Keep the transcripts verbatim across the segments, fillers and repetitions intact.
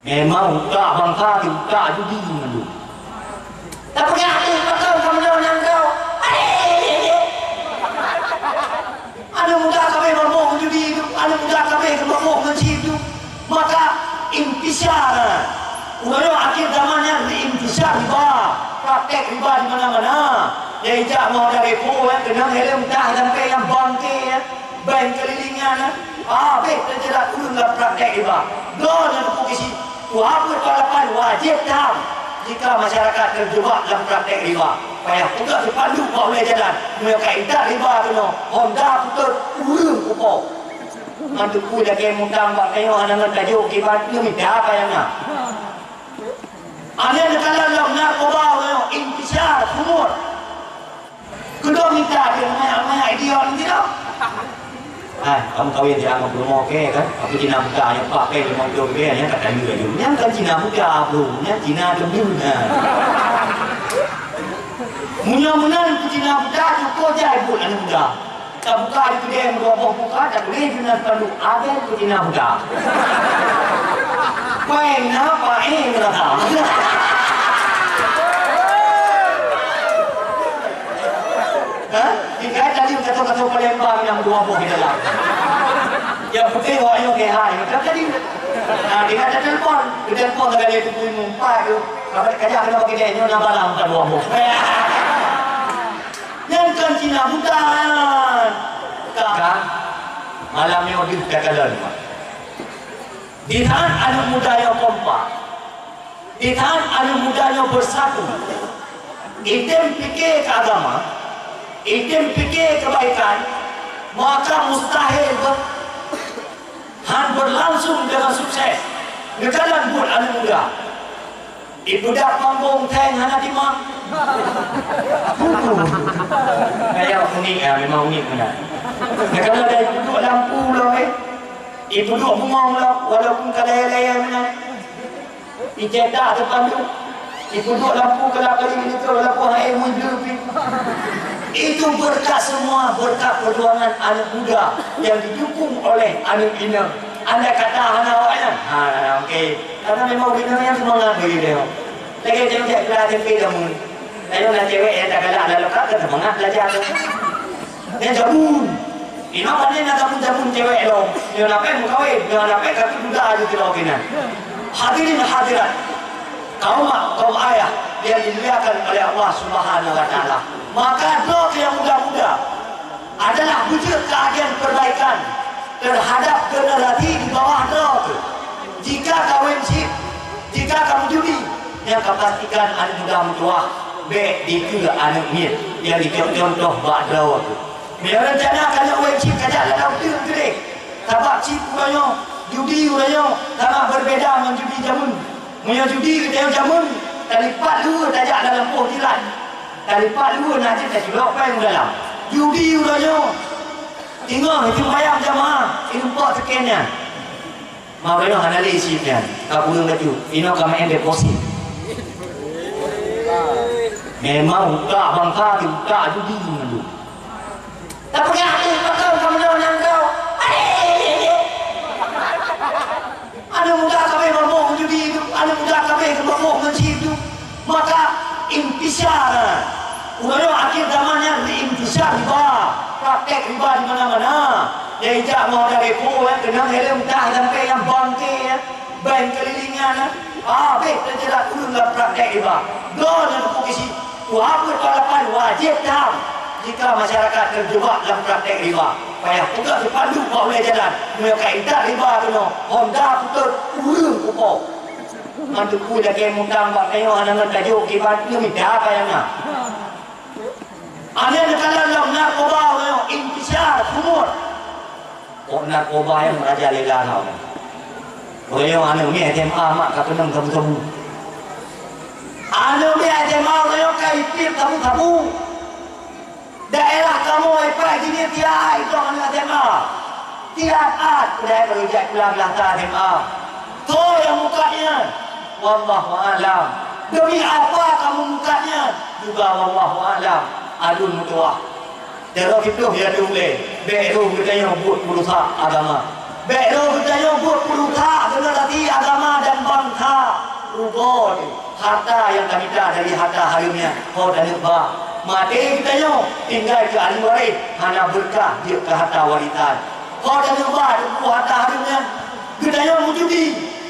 Memang utak bansa di utak judi mandum. Tapi nyan hati pakon kamoe nyan kau. Aneuk muda kabeh mabök ngon judi tu, aneuk muda kabeh mabök ngon chip tu. Maka intisar. Uroe nyoe akhir zaman nyan intisar riba. Praktek riba di mana-mana. Nyang ijak mau dari po, ya, keunong helm tah sampai nyang bangke, ya. Ban keulilingnya na, habéh teujerat ulôn lam praktek riba. Droeneuh teupeu kisi, Tuhan peuet panglapan wajéb tham jika masyarakat teujeubak lam praktek riba. Payah peugah teupanduk bak ulèe jalan, meunyoe ka intat riba keunoe, honda putôh ureueng kupo. Ngon teupeu lagèe mutang bak tanyoe hana ngon tajok kiban, nyoe mita payah na. Aneuëk neukalon lom narkoba, intisar, sumur. Keudroe mita dia manyak-manyak idiot ni tau. Ah, kamu kawin dia sama Bromo ke kan? Aku Cina muda yang pakai lima puluh ribu yang kata dia tu. Yang kan Cina muda, bro. Yang Cina tu dia. Munya menang ke Cina muda tu kau jai buat anak muda. Ka buka di kedai dua boh buka, tak boleh guna spanduk agen ke Cina muda. Kau yang nak pakai merasa. Ha? Tinggai tadi kata-kata Palembang nyang dua boh di dalam. Yang penting awak nyoe ke hai. Kan tadi. Ha, tinggai ada telepon. Dia telepon lagi dia tunggu ilmu empat tu. Apa kajak kena bagi dia nyoe nak barang bukan dua boh. Nyan kan Cina bukan. Kan? Malam nyoe deuh takalon. Di saat aneuk muda nyoe kompak, di saat aneuk muda nyoe beusatu, item pike keu agama, item pike keubaikan, maka mustahil be-, han beulangsong deungon sukses. Neukalon buet aneuk muda. Ipudak panggong tank hana timang. Kaya unik, ya, memang unik benar. Neukalon dari ipudak lampu lah, eh. Ipudak bungong lah, walaupun ka layai-layai benar. Icetak depan tu. Ipudak lampu kelap kali itu, walaupun hai mui blue pi. Itu berkat semua, berkat perjuangan anak muda yang didukung oleh anak inong. Andai kata hana awaknyan, ha, oke. Karena memang ureueng nyan seumangat bagi dia. Lagèe cewek belajar T M P kamu. Lalu nak cewek yang tak galak lalu kata semangat belajar tu. Dia jamun. Ina pandai nak jamun-jamun cewek lo. Dia nak pen mukawin, dia nak pen kaki muda aja tu lo kena. Hadirin hadirat. Kaum mak, kaum ayah yang dimuliakan oleh Allah Subhanahu wa Taala. Maka doa yang muda-muda adalah wujud keagian perbaikan terhadap generasi di bawah droe tu. Jika kawin chip, jika kamu judi, nyang ka pastikan aneuk muda meutuwah, bèk dikeue aneuk miet nyang jicok contoh bak droe tu. Meunyoe rencana keuneuk wèn chip kajak lam teuk keudeh, sabab chip uroe nyoe, judi uroe nyoe sangat berbeda ngon judi jameun. Meunyoe judi geutanyoe jameun, talipat dua tajak dalam poh jilat. Talipat dua na jeuet taculok péng u dalam. Judi uroe nyoe. Ingat, itu bayang jamaah, itu empat sekian nyan. Mau uroe nyoe hana lé isi nyan. Ka kureueng laju. Inoe ka main deposit. Memang utak bangsa di utak judi nyan tu. Tapi nyan, eh, pakon kamoe nyoe nyang kau? Aduh, aduh. Aneuk muda kabeh mabök ngon judi tu, aneuk muda kabeh mabök ngon chip tu. Maka intisar. Uroe nyoe akhir zaman nyan intisar riba. Praktek riba di mana-mana. Nyang ijak mau dari po, ya, keunong helm tah sampai nyang bangke, ya. Ban keulilingnya na, habéh teujerat ulôn lam praktek riba. Droeneuh teupeu kisi, Tuhan peuet panglapan wajéb tham jika masyarakat teujeubak lam praktek riba. Payah peugah teupanduk bak ulèe jalan, meunyoe ka intat riba keunoe, honda putôh ureueng kupo. Ngon teupeu lagèe mutang bak tanyoe hana ngon tajok kiban, nyoe mita payah na. Aneuk neukalon lom narkoba, intisar, sumur. Kok narkoba nyang merajalela na. Uroe nyoe aneuk miet S M A mak ka keunong sabu-sabu. Aneuk miet S M A uroe nyoe ka ipiep sabu-sabu. Daerah kamoe ipai jini tiat ai droe aneuk S M A. Tiat at, padahai baru jak pula beulata S M A. Soe nyang mukat nyan? Wallahu a'lam. Demi apa kamu mukat nyan? Juga wallahu a'lam. Adun meutuah. Jaroe siploh ya diulée, bèk roh geutanyoe buet peurusak agama. Bèk roh geutanyoe buet peurusak generasi agama dan bansa Harta nyang tamita dari harta hareuem nyan, ho taneuk ba. Maté geutanyoe tinggai keu ahli waréh, hana beureukat jeuet keu harta warisan. Ho taneuk ba teungku harta hareuem nyan. Geutanyoe meujudi,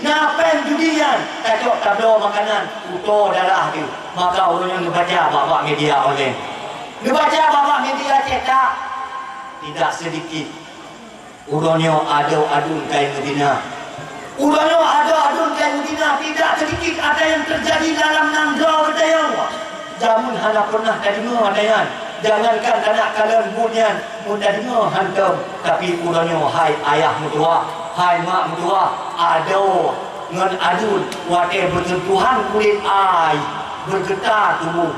na péng judi nyan, tacok tabloe makanan, kuto darah teuh. Maka uroe nyoe neubaca bak-bak media online. Neubaca bak-bak media cetak, tidak sedikit. Uroe nyoe adoe aduen kayém meuzina. Uroe nyoe adoe aduen kayém meuzina, tidak sedikit ada yang terjadi dalam nanggroe geutanyoe. Jameun hana pernah tadeungoe ata nyan. Jangankan tanak kalon buet nyan, meutadeungoe hantom. Tapi uroe nyoe hai ayah meutuwah, hai mak meutuwah, adoe ngon aduen watée beuseuntuhan kulét ai, beugeuta tuboh.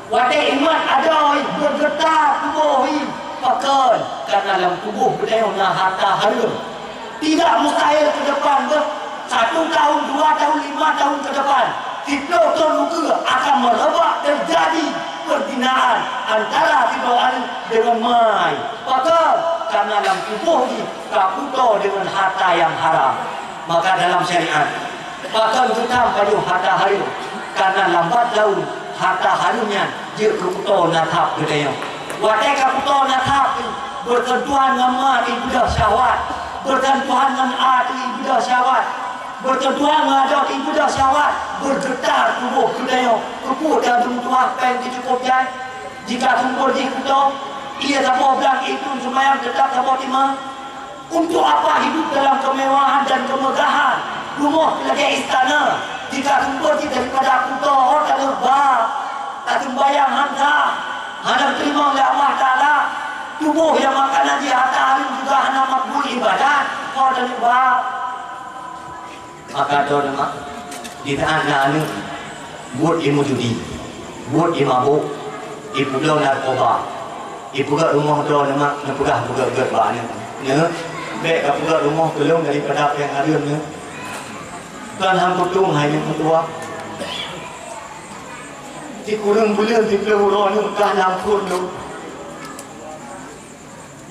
Watée imat adoe beugeuta tuboh hi, pakon? Karena lam tuboh geutanyoe na harta hareuem. Tidak mustahil ke depan beuh, satu tahun, dua tahun, lima tahun ke depan, siplôh thon ukeue akan meureumbak teujadi peuzinaan antara sidroe aneuëk deungon mai. Pakon? Karena lam tuboh jih ka kuto deungon harta nyang haram. Maka dalam syariat, pakon geutam pajoh harta hareuem, karena lambat laun harta hareuem nyan jeuet keu kuto nasab geutanyoe. Watée ka kuto nasab, beureuseuntuhan ngon ma teuh ibeudôh syahwat, beureuseuntuhan ngon a teuh ibeudôh syahwat, beureuseuntuhan ngon adoe teuh ibeudôh syahwat, beugeuta tuboh geutanyoe. Keupeue ta meutuwah péng teuh cukôp jai? Jika sumber jih kuto, ié saboh blang ié thon seumayang teutap saboh teuma. Untuk apa hidup dalam kemewahan dan kemegahan? Rumoh lagée istana, jika sumber jih daripada kuto ho taneuk ba, taseumbayang han sah, hana teurimong lé Allah Taala. Tuboh nyang makanan jih harta hareuem juga hana makbul ibadat, ho taneuk ba. Maka droeneuh mak, di saát na aneuëk buet imeujudi, buet imabôk, ipeubloe narkoba, ipeugét rumoh droeneuh mak, neupeugah beugét-gét bak aneuëk. Neu, bék kapeugét rumoh keu lôn daripada péng hareuem neu. Kon han kutueng hai neu meutuwah. Sikureueng buleuen siplôh uroe neu ka lam phon lôn.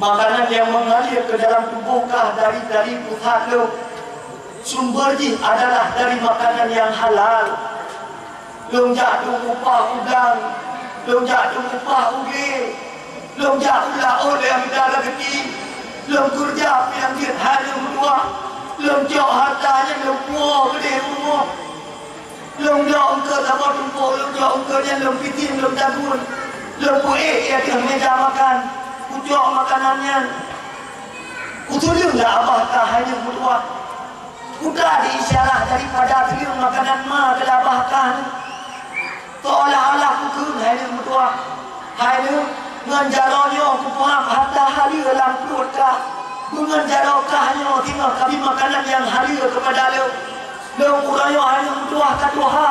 Makanan nyang mengalir ke dalam tuboh kah dari, dari pusat lôn. Sumber jih adalah dari makanan nyang halal. Lôn jak dum upah udang, lôn jak dum upah udé, lôn jak u laôt nyang mita rezeki, lôn keureuja peue nyang jeuet hai lôn meutuwah, lôn cok hareuta nyan lôn puwoe keudeh u rumoh. Lôn jok eungkôt saboh tumpôk, lôn jok eungkôt nyan lôn pitieng, lôn tagun, lôn peuék di ateueh méja makan. Kucok makanan nyan, kutuleueng lam babah kah hai neu meutuwah. Kuta di isyarah daripada tuleueng makanan ma keu lam babah kah neu. Seolah-olah kukheun hai neu meutuwah. Hai neu, ngon jaroe nyoe kupeugah hareuta hareuem lam pruet kah. Beungon jaroe kah nyoe singoh kabi makanan nyang hareuem keupada lôn. Lôn uroe nyoe hai neu meutuwah ka tuha.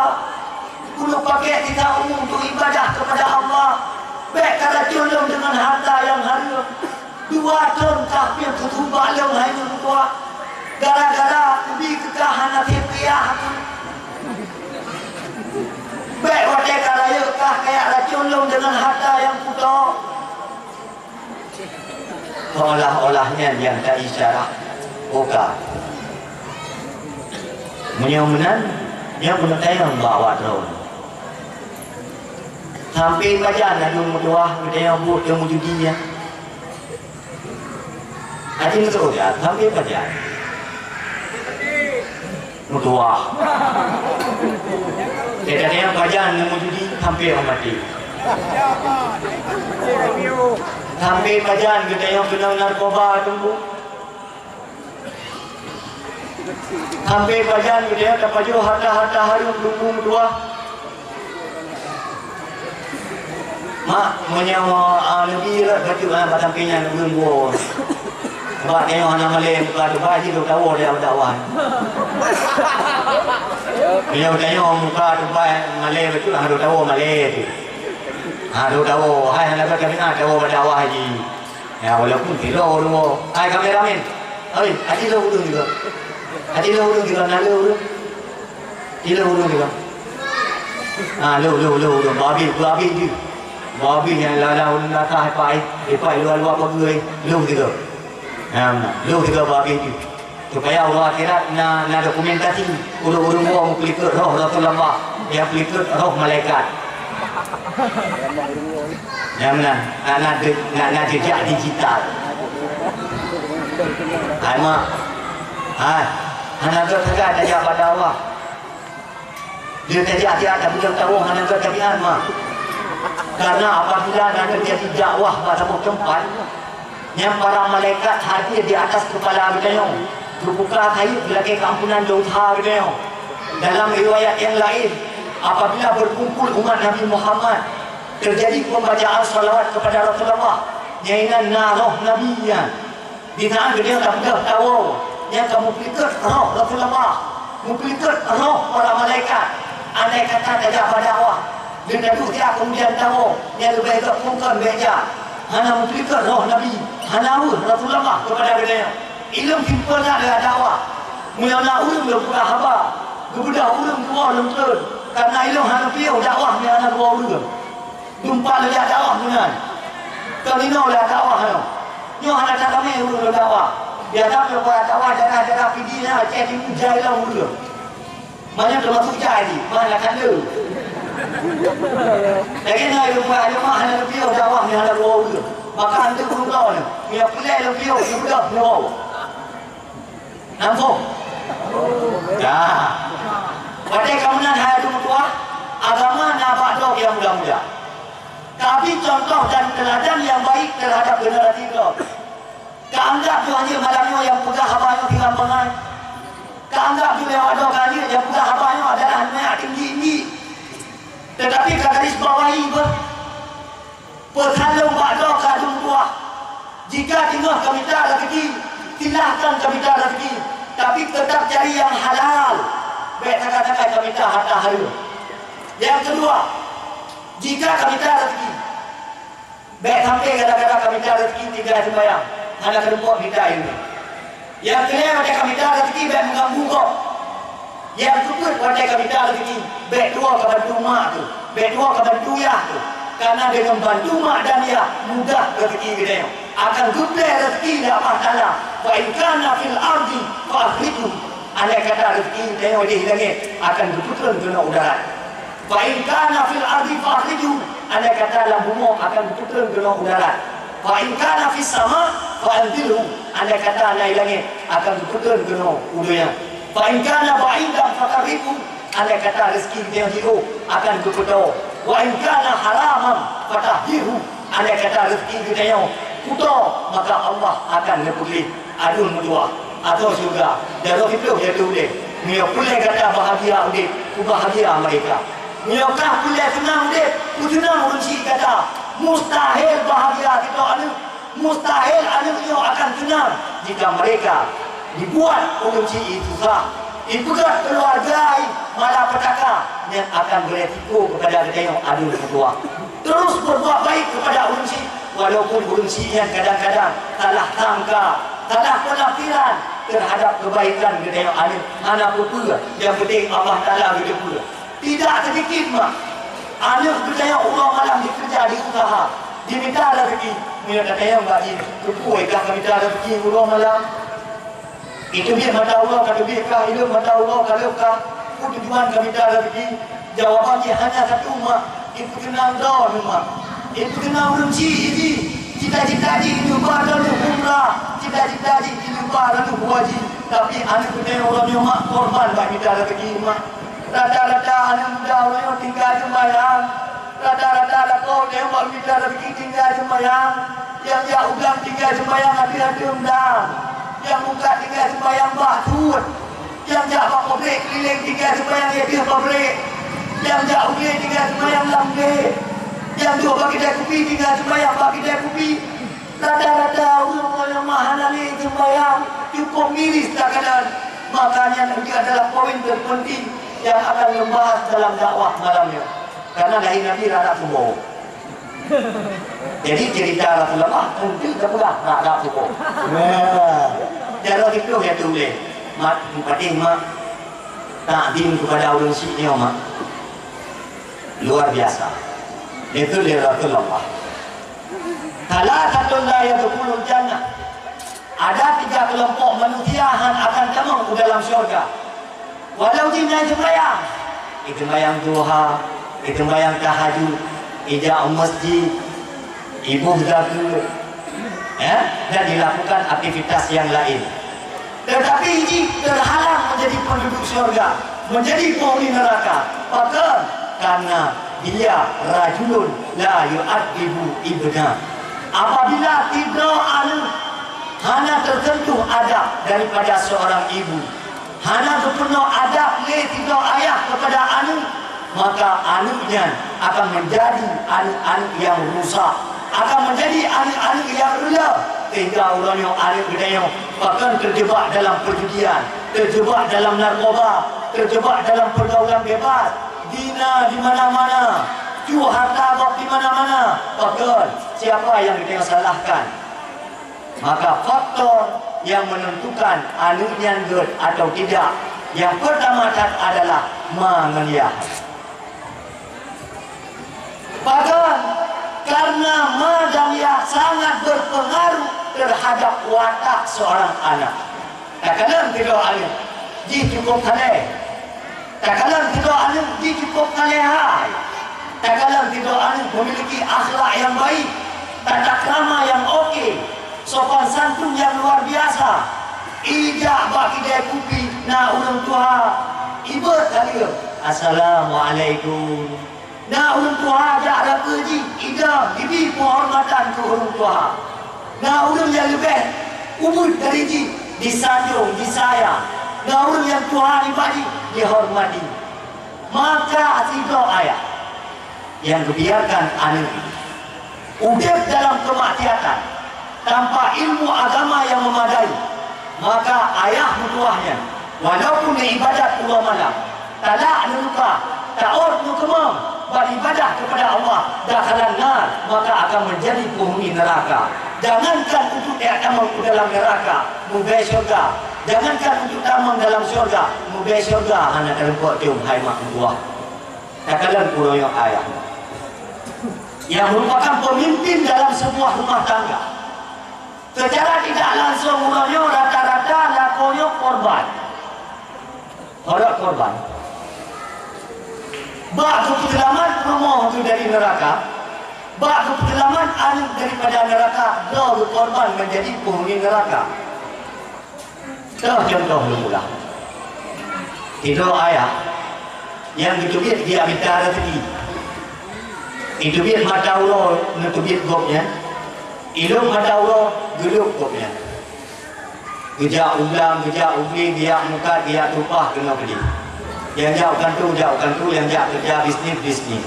Ulôn pakék sisa umu untuk ibadah keupada Allah. Bék karacon lôn deungon hareuta nyang hareuem. Dua thon kah pih kuteuba lôn hai neu meutuwah. Gara-gara kubi keu kah hana sép piah. Bék watée ka rayeuk kah kajak racon lôn deungon hareuta nyang kuto. Seolah-olah nyan nyang ta isyarah boka. Meunyoe meunan, nyoe keuneuk tanyong bak awak droe. Sampai pajan laju meutuwah geutanyoe buet keu meujudi nyan? Aci meutuwah, sampai pajan? Meutuwah. Geutanyoe pajan ngon meujudi sampai 'oh maté? Sampai pajan geutanyoe keunong narkoba teungku? Sampai pajan geutanyoe tapajoh hareuta-hareuta hareuem teungku meutuwah? Mak, meunyoe, ah, neubi rot bacut, ah, bak sampéng nyan ureueng gua. Sabab tanyoe hana malèe muka tubai jih lôn tawoe lé dakwah. Meunyoe tanyoe muka tubai malèe bacut, ah, lôn tawoe malèe teuh. Ah, lôn tawoe, hai hana bak kami, ah, tawoe bak dakwah jih. Ya, walaupun sidroe ureueng woe. Hai kameramen. Oi, aci lôn ureueng juga. Aci lôn ureueng juga, na lôn ureueng. Aci lôn ureueng juga. Ha, lôn, lôn, lôn ureueng. Babi, babi tu. Babi nyang lala ureueng lakah ipai, ipai luar-luar pageue, lôn juga. Ha, lôn juga babi tu. Supaya uroe akhirat na, na dokumentasi, ureuëng-ureuëng woe meupeulikot roh Rasulullah, nyang peulikot roh malaikat. Nyang meunan, na, na, na, na jejak digital. Hai mak, hai, hana gét sagai tajak bak dakwah. Dia tajak-tajak tapi yang tahu hana gét tabiat mak. Karena apabila na terjadi dakwah bak saboh teumpat, nyang para malaikat hadir di atas kepala geutanyoe, geubuka kayée geulakée keuampunan dosa geutanyoe. Dalam riwayat yang lain, apabila berkumpul umat Nabi Muhammad, terjadi pembacaan salawat kepada Rasulullah, nyang inan na roh Nabi nyan. Di saat geutanyoe tapeugah tawoe, nyang ka meupeulikot roh Rasulullah, meupeulikot roh para malaikat. Andai kata tajak bak dakwah, dan taduek siat keumudian tawoe, nyang leubeh gét phon kon bék jak. Hana meupeulikot roh Nabi, hana weueh Rasulullah keupada geutanyoe. Ileuem simpel na lé dakwah. Meunyoe na ureuëng lôn peugah haba, geubeudôh ureuëng tuwoe lôn treun, kareuna ileuem hana piôh dakwah nyang hana dua ureuëng. Dumpat lôn jak dakwah meunan. Kon inoe lôn dakwah nyoe. Nyoe hana that ramé ureuëng lôn dakwah. Biasa lôn peugah dakwah daerah-daerah Pidie nyan, Aceh Timu jai lom ureuëng. Manyang teumasuk jai di, mana kandeu. Lagée na ureuëng peugah, "Ayo mak, hana lôn piôh dakwah nyoe hana dua ureuëng." Maka hantu ureuëng droe nyoe, meunyoe peulée lôn piôh, ureuëng droe. Nangkok. Dah. Watée ka meunan hai aneuk meutuah, agama na bak droe nyang muda-muda. Tapi contoh dan teladan yang baik terhadap generasi droe. Ka anggap jih hana malam nyoe nyang peugah haba nyoe tinggai bangai. Ka anggap jih lewat droe ka jih nyang peugah haba nyoe adalah aneuk tinggi-tinggi. Tetapi ka garis bawahi beuh. Peusaleueng bak droe keu aneuk meutuah. Jika teungoh ka mita raseuki, silahkan ka mita raseuki, tapi teutap cari nyang halal. Bék sagai-sagai ka mita hareuta hareuem. Nyang keudua, jika ka mita raseuki, bék sampoe gara-gara ka mita raseuki tinggai seumayang, hana keudeueng mita ilmu. Nyang keulhèe, watèe ka mita raseuki, bèk meuganggu gob. Nyang keupeuet, watèe ka mita raseuki, bèk tuwoe ka bantu mak teuh, bèk tuwoe ka bantu yah teuh. Karena deungon bantu mak dan yah, mudah raseuki geutanyoe. Akan geuplèh raseuki lé Allah Taala. "Fa in kana fil ardi fa akhrijhu." Andai kata raseuki geutanyoe di langèt, akan geupeutreun keunoe u darat. "Fa in kana fil ardi fa akhrijhu," andai kata lam bumoe akan geupeutreun keunoe u darat. "Fa in kana fis sama fa anzilhu," andai kata na i langèt akan geupeutreun keunoe u donya. "Fa in kana ba'idan fa qarribhu," andai kata raseuki geutanyoe jiôh akan geupeutoe. "Wa in kana haraman fa tahhirhu," andai kata raseuki geutanyoe kutoe, maka Allah akan neupeugleh. Aneuk meutuah, atau syeuruga, jaroe siplôh jatuh udép. Meunyoe peureulèe gata bahagia udép, peubahagia meureka. Meunyoe kah peureulèe seunang udép, peuseunang ureueng syiek gata. Mustahil bahagia sidroe aneuk, mustahil aneuk nyoe akan seunang jika mereka dibuat ureueng syiek susah, dipeugöt keuluwarga malapetaka, nyan akan beuresiko keupada geutanyoe aneuk meutuah. Terus berbuat baik kepada ureueng syiek, walaupun ureueng syiek nyan kadang-kadang salah sangka, salah penafsiran terhadap kebaikan geutanyoe aneuk, hana peue-peue, nyang penting Allah Taala geuteupeue. Tidak sedikit mah aneuk geutanyoe uroe malam dikeureuja, diusaha, dimita raseuki, meunyoe tatanyong bak jih, "Keupeue kah kamita raseuki uroe malam?" Iteubiet mata uroe ka teubiet kah, ileueb mata uroe ka leueb kah? Peue tujuan kamita raseuki? Jawaban jih hanya satu, Mak, ipeuseunang droeneuh, Mak. Ipeuseunang ureueng syiek jih. Cita-cita jih neubah droeneuh umrah, cita-cita jih neubah droeneuh haji, tapi aneuk geutanyoe uroe nyoe, Mak, korban bak mita raseuki, Mak. Rata-rata aneuk muda uroe nyoe tinggai seumayang. Rata-rata lakoe teuh bak mita raseuki tinggai seumayang. Nyang jak u gang tinggai seumayang ateueh-ateueh meudan. Nyang mukat tinggai seumayang bak suet. Nyang jak bak pabrék keulileng tinggai seumayang ateueh pabrék. Nyang jak u glé tinggai seumayang lam glé. Nyang duek bak keude kupi tinggai seumayang bak keude kupi. Rata-rata ureueng-ureueng nyang hana lé seumayang, cukup miris takalon. Maka nyan adalah poin terpenting nyang akan lôn bahas dalam dakwah malam nyoe. Karena lahé Nabi rara suboh. Jadi, cerita Rasulullah mungkin teupeugah rara suboh. Nah, jaroe siplôh nyang teutuléh. Mak, patéh, Mak, takzim kepada ureueng syiek nyoe, Mak. Luar biasa. Itu dari Rasulullah. Salasatun la yadkhulul jannah. Ada tiga keulompok manusia han akan tamong u dalam syurga. Walau jih na jiseumbahyang, jiseumbahyang duha, jiseumbahyang tahajud, jijak u masjid, jiboh zakeuet, ya, dan dilakukan aktivitas nyang laén. Teutapi jih teuhalang meunjadi peunduduek syurga, meunjadi peunghuni neuraka. Pakon? Karena dia rajulun la yu'addibu ibna. Apabila sidroe aneuk hana teuseuntuh adab daripada seorang ibu, hana geupeurunoe adab lé sidroe ayah keupada aneuk, maka aneuk nyan akan meunjadi aneuk-aneuk nyang rusak, akan meunjadi aneuk-aneuk nyang reuloh, sehingga uroe nyoe aneuk geutanyoe pakon teujeubak dalam peujudian, teujeubak dalam narkoba, teujeubak dalam peugaulan bebas, zina di mana-mana, cu hareuta gob di mana-mana. Pakon? Siapa nyang geutanyoe salahkan? Maka faktor nyang meunentukan aneuk nyan gét atau tidak, nyang peurtama that adalah ma ngon yah. Pakon? Karena ma dan yah sangat berpengaruh terhadap watak seorang anak. Takalon sidroe aneuk, jih cukup saleh. Takalon sidroe aneuk jih cukup saleh hai. Takalon sidroe aneuk memiliki akhlak nyang baik, tata krama nyang oke, sopan santun nyang luar biasa. Ijak bak kidai kupi na ureueng tuha, ibeuet saleuem, "Assalamualaikum." Na ureueng tuha jak rakeue jih, idong, jibi penghormatan keu ureueng tuha. Na ureueng nyang leubeh ubit dari jih, jisanjong, jisayang. Na ureueng nyang tuha nibak jih, jihormati. Maka sidroe ayah nyang geubiarkan aneuk jih udeb dalam keumaksiatan, tanpa ilmu agama nyang memadai, maka ayah meutuwah nyan, walaupun ibadat uroe malam, talak neuluka, taôt meukeumong, beribadah kepada Allah, dakhalan nar, maka akan menjadi penghuni neraka. Jangankan untuk tidak tamong ke dalam neraka, meubai syurga. Jangankan untuk tamong dalam syurga, meubai syurga hana teuleupok jom hai mak meutuwah. Takalon uroe nyoe ayah, yang merupakan pemimpin dalam sebuah rumah tangga, secara tidak langsung uroe nyoe rata-rata lakoe nyoe korban. Orang korban. Bak geupeuseulamat rumoh tu dari neraka, bak geupeuseulamat aneuk daripada neraka, droe geukorban menjadi penghuni neraka. Toh contoh lôn ulang. Sidroe ayah nyang geuteubiet geujak mita raseuki. Iteubiet mata uroe neuteubiet gobnyan, ilôb mata uroe geulôb gobnyan. Geujak u blang, geujak u glé, geujak mukat, geujak tumpah keunoe keudeh. Nyang jak u kantô, jak u kantô, nyang jak keureuja bisnis, bisnis.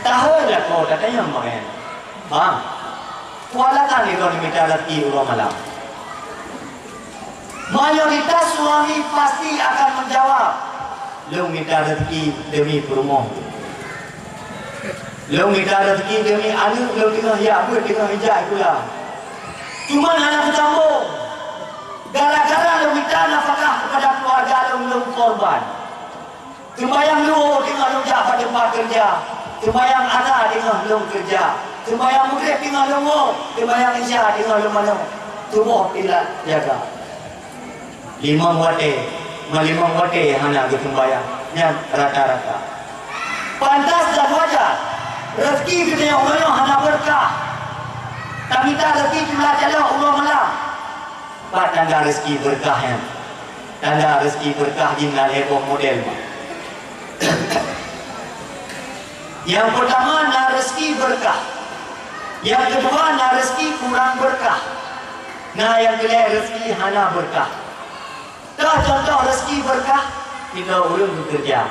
Tahe lakoe tatanyong bak nyan, "Bang, peue alasan droeneuh mita raseuki uroe malam?" Mayoritas suami pasti akan menjawab, "Lôn mita raseuki demi peurumoh. Lôn mita raseuki demi aneuk lôn teungoh jak beuet, teungoh ijak sikula." Cuman hana teusambong. Gara-gara lôn mita nafakah kepada keluarga lôn, lôn korban. Seumayang luhô teungoh lôn jak bak teumpat keureuja, seumayang asa teungoh lôn keureuja, seumayang Maghrib teungoh lôn woe, seumayang Isya teungoh lôn manoe. Tuboh ilat jaga. Limong watée, meulimong watée hana geuseumayang, nyan rata-rata. Pantas dan wajar, rezeki geutanyoe uroe nyoe hana beureukat. Tamita rezeki tula calok uroe malam. Pat tanda rezeki beureukat nyan? Tanda rezeki beureukat jih na lhée boh model, Mak. Nyang peurtama na rezeki beureukat. Nyang keudua na rezeki kurang beureukat. Na nyang keulhée rezeki hana beureukat. Toh contoh rezeki beureukat, sidroe ureuëng geukeureuja,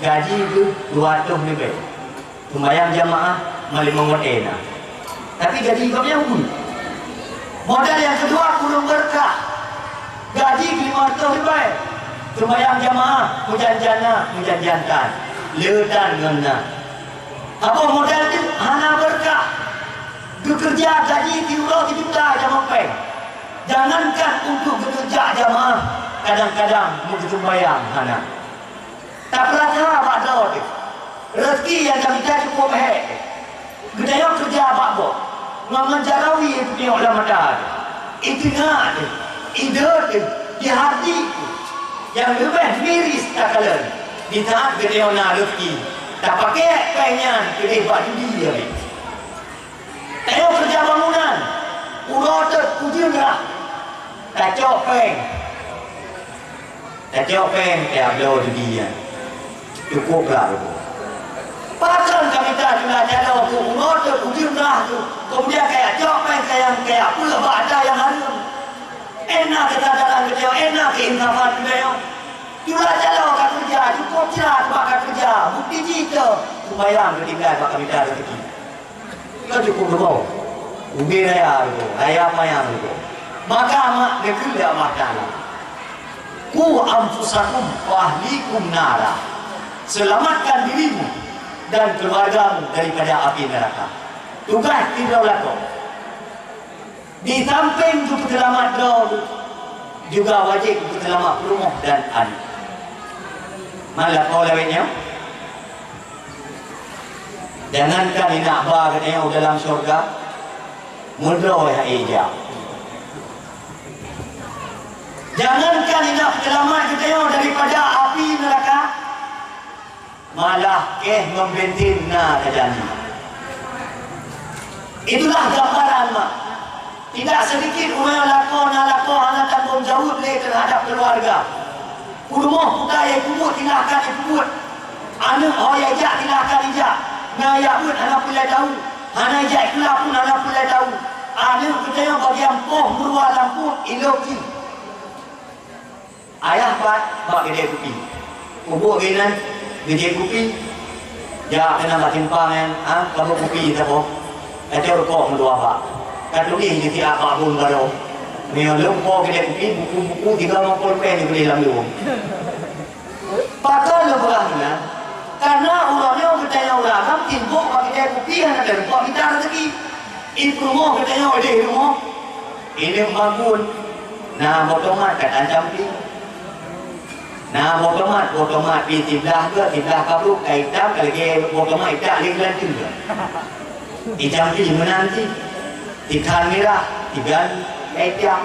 gaji geuh dua reutôh ribée. Seumayang jamaah meulimong watée na. Tapi gaji gobnyan ubit. Modal nyang keudua kureueng beureukat. Gaji limong reutôh ribée. Seumayang jamaah meujan-jan na, meujan-jan tan. Le tan ngon na. Saboh modal teuk hana beureukat. Geukeureuja gaji siuroe sijuta jamong péng. Jangankan untuk geukeureuja jamaah, kadang-kadang meugeuseumayang hana. Tapeurasa bak droe teuh, rezeki nyang tamita cukôp hék. Geutanyoe keureuja bak gob, ngon, ngon jaroe teupiôh lam mata teuh. Itingak teuh, ideuet teuh, di hati teuh, nyang leubeh miris takalon, di saat geutanyoe na reuzeki, tapakèk péng nyan keudeh bak judi habéh. Tanyoe keureuja bangunan, uroe teuk ujeuen rhah, tacok péng. Tacok péng, kajak bloe judi nyan. Cukup lah rugoe. Pakon ka mita tula caloe keu uroe teuk ujeuen rhah teuh, keumudian kajak cok péng, kajak, kajak peue bak atra nyang hareuem. Ena keusadaran geutanyoe, ena keuinsafan geutanyoe. Tula caloe ka keureuja, cukup cat bak ka keureuja, bukti jih teuh sumbayang geutinggai bak ka mita reuzeki. Ka cukup rugoe. Ubé raya rugoe, raya panyang rugoe. Maka mak neukheun lé Allah Taala, "Qu anfusakum wa ahlikum nara." Selamatkan dirimu dan keluargamu daripada api neraka. Tugaih sidroe lakoe. Di sampéng geupeuseulamat droe, juga wajéb geupeuseulamat peurumoh dan aneuk. Malakoe lawét nyoe. Jangankan inong ba geutanyoe dalam syurga, meudroe hai ija. Jangankan inong seulamat geutanyoe daripada api neuraka, malah kèh ngon bensin na tajani. Itulah gambaran mak. Tidak sedikit ureuëng lakoe na lakoe hana tanggong jaweueb lé teuhadab keuluwarga. Peurumoh kuta nyang peubuet silahkan jipeubuet. Aneuk ho nyang jak silahkan jijak. Na jak beuet hana peureulèe tahu. Hana jak sikula pun hana peureulèe tahu. Aneuk geutanyoe bagian poh meuruwa lam pruet ilok jih. Ayah pat bak keudè kupi. Peubuet geuh inan geujép kupi. Jak keunan bak simpang nyan, ha, ka beuet kupi saboh. Ka cok rukok meudua bak. Ka tuléh di siat bak bun baroe. Meunyoe lôn po keudè kupi, buku-buku tiga limong ploh rupèe nyoe geulèh lam luwong. Pakon lôn peugah meunan? Kareuna uroe nyoe geutanyoe ureueng agam sibok bak keudè kupi hana teurimong mita reuzeki. I peurumoh geutanyoe ideh rumoh. Ineuk magun, na boh tomat ka tancampi. Na boh tomat, boh tomat pih siblah geuh, siblah ka brok, ka itam, ka lagèe boh tomat itak lé geulanteue geuh. Icampi meunan cit, ikan mirah, igan ka itam.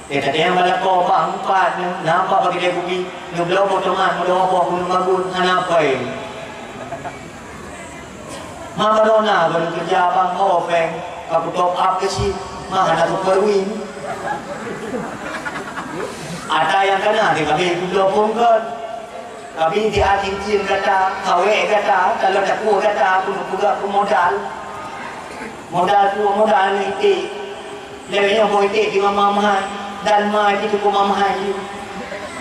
Lé tateueng bak lakoe bak meupat nyoe, na pat bak keudè kupi, neubloe boh tomat, meudua boh keuneuk magun, hana pai. Ma baroe na baru keureuja bang ho péng, ka kutop up keu chip, ma hana kupeurui. Ata nyang kana teuh ka beh kubloe phôn kon. Ka beh siat cincin gata, kawèk gata, talon takue gata, keuneuk peugah keu modal. Modal tuwoe modal aneuk iték. Lé nyoe boh iték di mama mahai, dan ma jih teupeu mama mahai jih.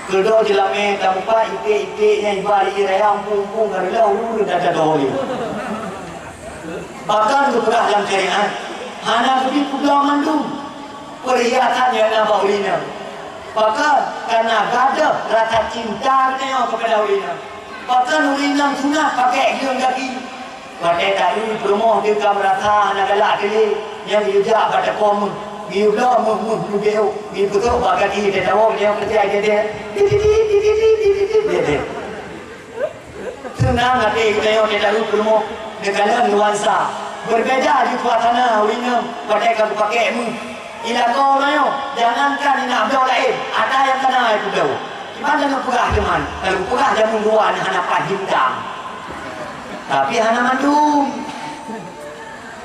Keudoe jeulamé tameupat iték-iték nyang iba di raya umpung-umpung ka reuloh ureueng dada doh lé. Bahkan geupeugah lam syariat, hana geubri peubloe mandum peurhiasan nyang na bak ureueng inong. Bahkan kana gadôh rasa cinta geutanyoe keupada ureueng inong. Bahkan ureueng inong sunat pakai gieng gaki. Watèe taeu peurumoh teuka meurasa hana galak teuh lé, nyan geuyue jak bak teuko méuh, geuyue bloe méuh-méuh meubeuet, geuyue peusok bak gaki teuh tawoe nyoe keujai dèdèt. Dididit, dididit, dididit, dèdèt. Seunang até geutanyoe teuka peurumoh, neukalon nuansa. Berbeda di suasana ureueng inong watèe ka geupakèk méuh. Ilakoe uroe nyoe, jangankan inong bloe laén, ata nyang kana ai peubloe. Kiban lagèe peugah teuma, ka lagèe peugah jameun dua nyan hana paih bintang. Tapi hana mandum.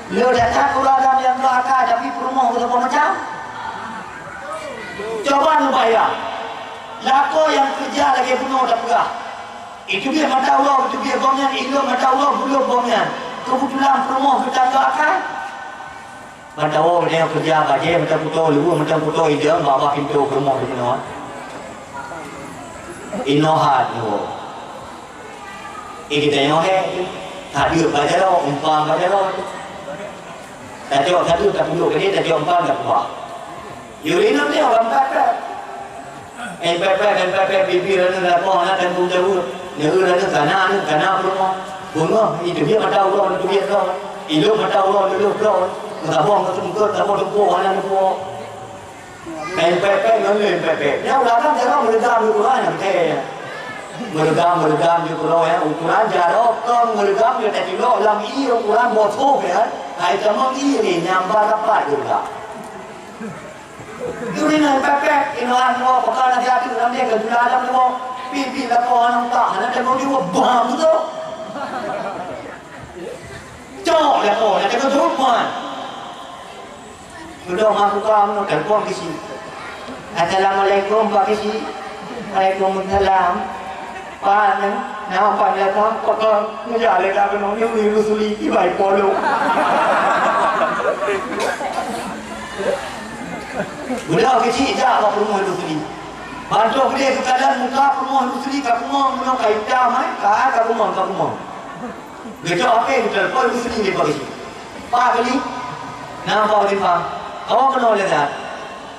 Le that-that ureueng agam nyang bloe akai, tapi peurumoh geutanyoe macam. Cuba neubayang, lakoe nyang keureuja lagèe bunoe tapeugah. Iteubiet mata uroe, iteubiet gobnyan, ilôn mata uroe, bulôn gobnyan. Keubeutulan peurumoh geutanyoe akai. Ban tawoe geutanyoe keureuja bajèe, mantong kuto luweue, mantong kuto idong, bak-bak pintoe peurumoh geutanyoe. Inoe hat nyoe. Eh, geutanyoe hèk, hadeuek bak jaroe, umpang bak jaroe. Tacok sapeue tapundok keudeh, tacok umpang tapuah. Yue inong nyoe lam pat-pat. Eh, pèt-pèt, eh, pèt-pèt, bibir aneuk lakoe hana teuntèe jaweueb. Nyoe aneuk kana, aneuk kana peurumoh. Beungoh, iteubiet mata uroe, neuteubiet droe. Ilôn mata uroe, neulôh droe. Meusaboh, meuseungkot, saboh teumpo, hana neupuwoe. Eh, pèt-pèt, ngon lé pèt-pèt. Nyan ureueng agam jaroe meureugam di Quran, nyang keu. Meureugam, meureugam di Quran, ya. Ukuran jaroe kon meureugam, ya, tacilok lam ié ukuran bosoh, ya. Hai tamong ié ni, nyang ba rapat meureugam. Duri nan pepet, inoe anu, pakon naseuhat tu, lam dia ke gula lam dia, pipi lakoe aneuk tak, hana teuka jiwoe, bam tu. Cok lakoe, hana teuka jiwoe, bam. Dudoe mak buka meunoe, telepon Keuchik. "Assalamualaikum, Pak Keuchik." "Waalaikumsalam." "Pak, nang, nang Pak datang, pakon?" "Meujak lé dak keunoe, nyoe Rusuli, ibai polo." Dudoe Keuchik jak bak peurumoh Rusuli. Ban troh keudeh geukalon muka peurumoh Rusuli, ka kumong meunoe, ka itam, hai, ka, ka kumong, ka kumong. Geucok H P, geutelepon Rusuli lé Pak Keuchik. "Pak Keuchik, na Pak Keuchik, Pak. Kawoe keunoe lé that.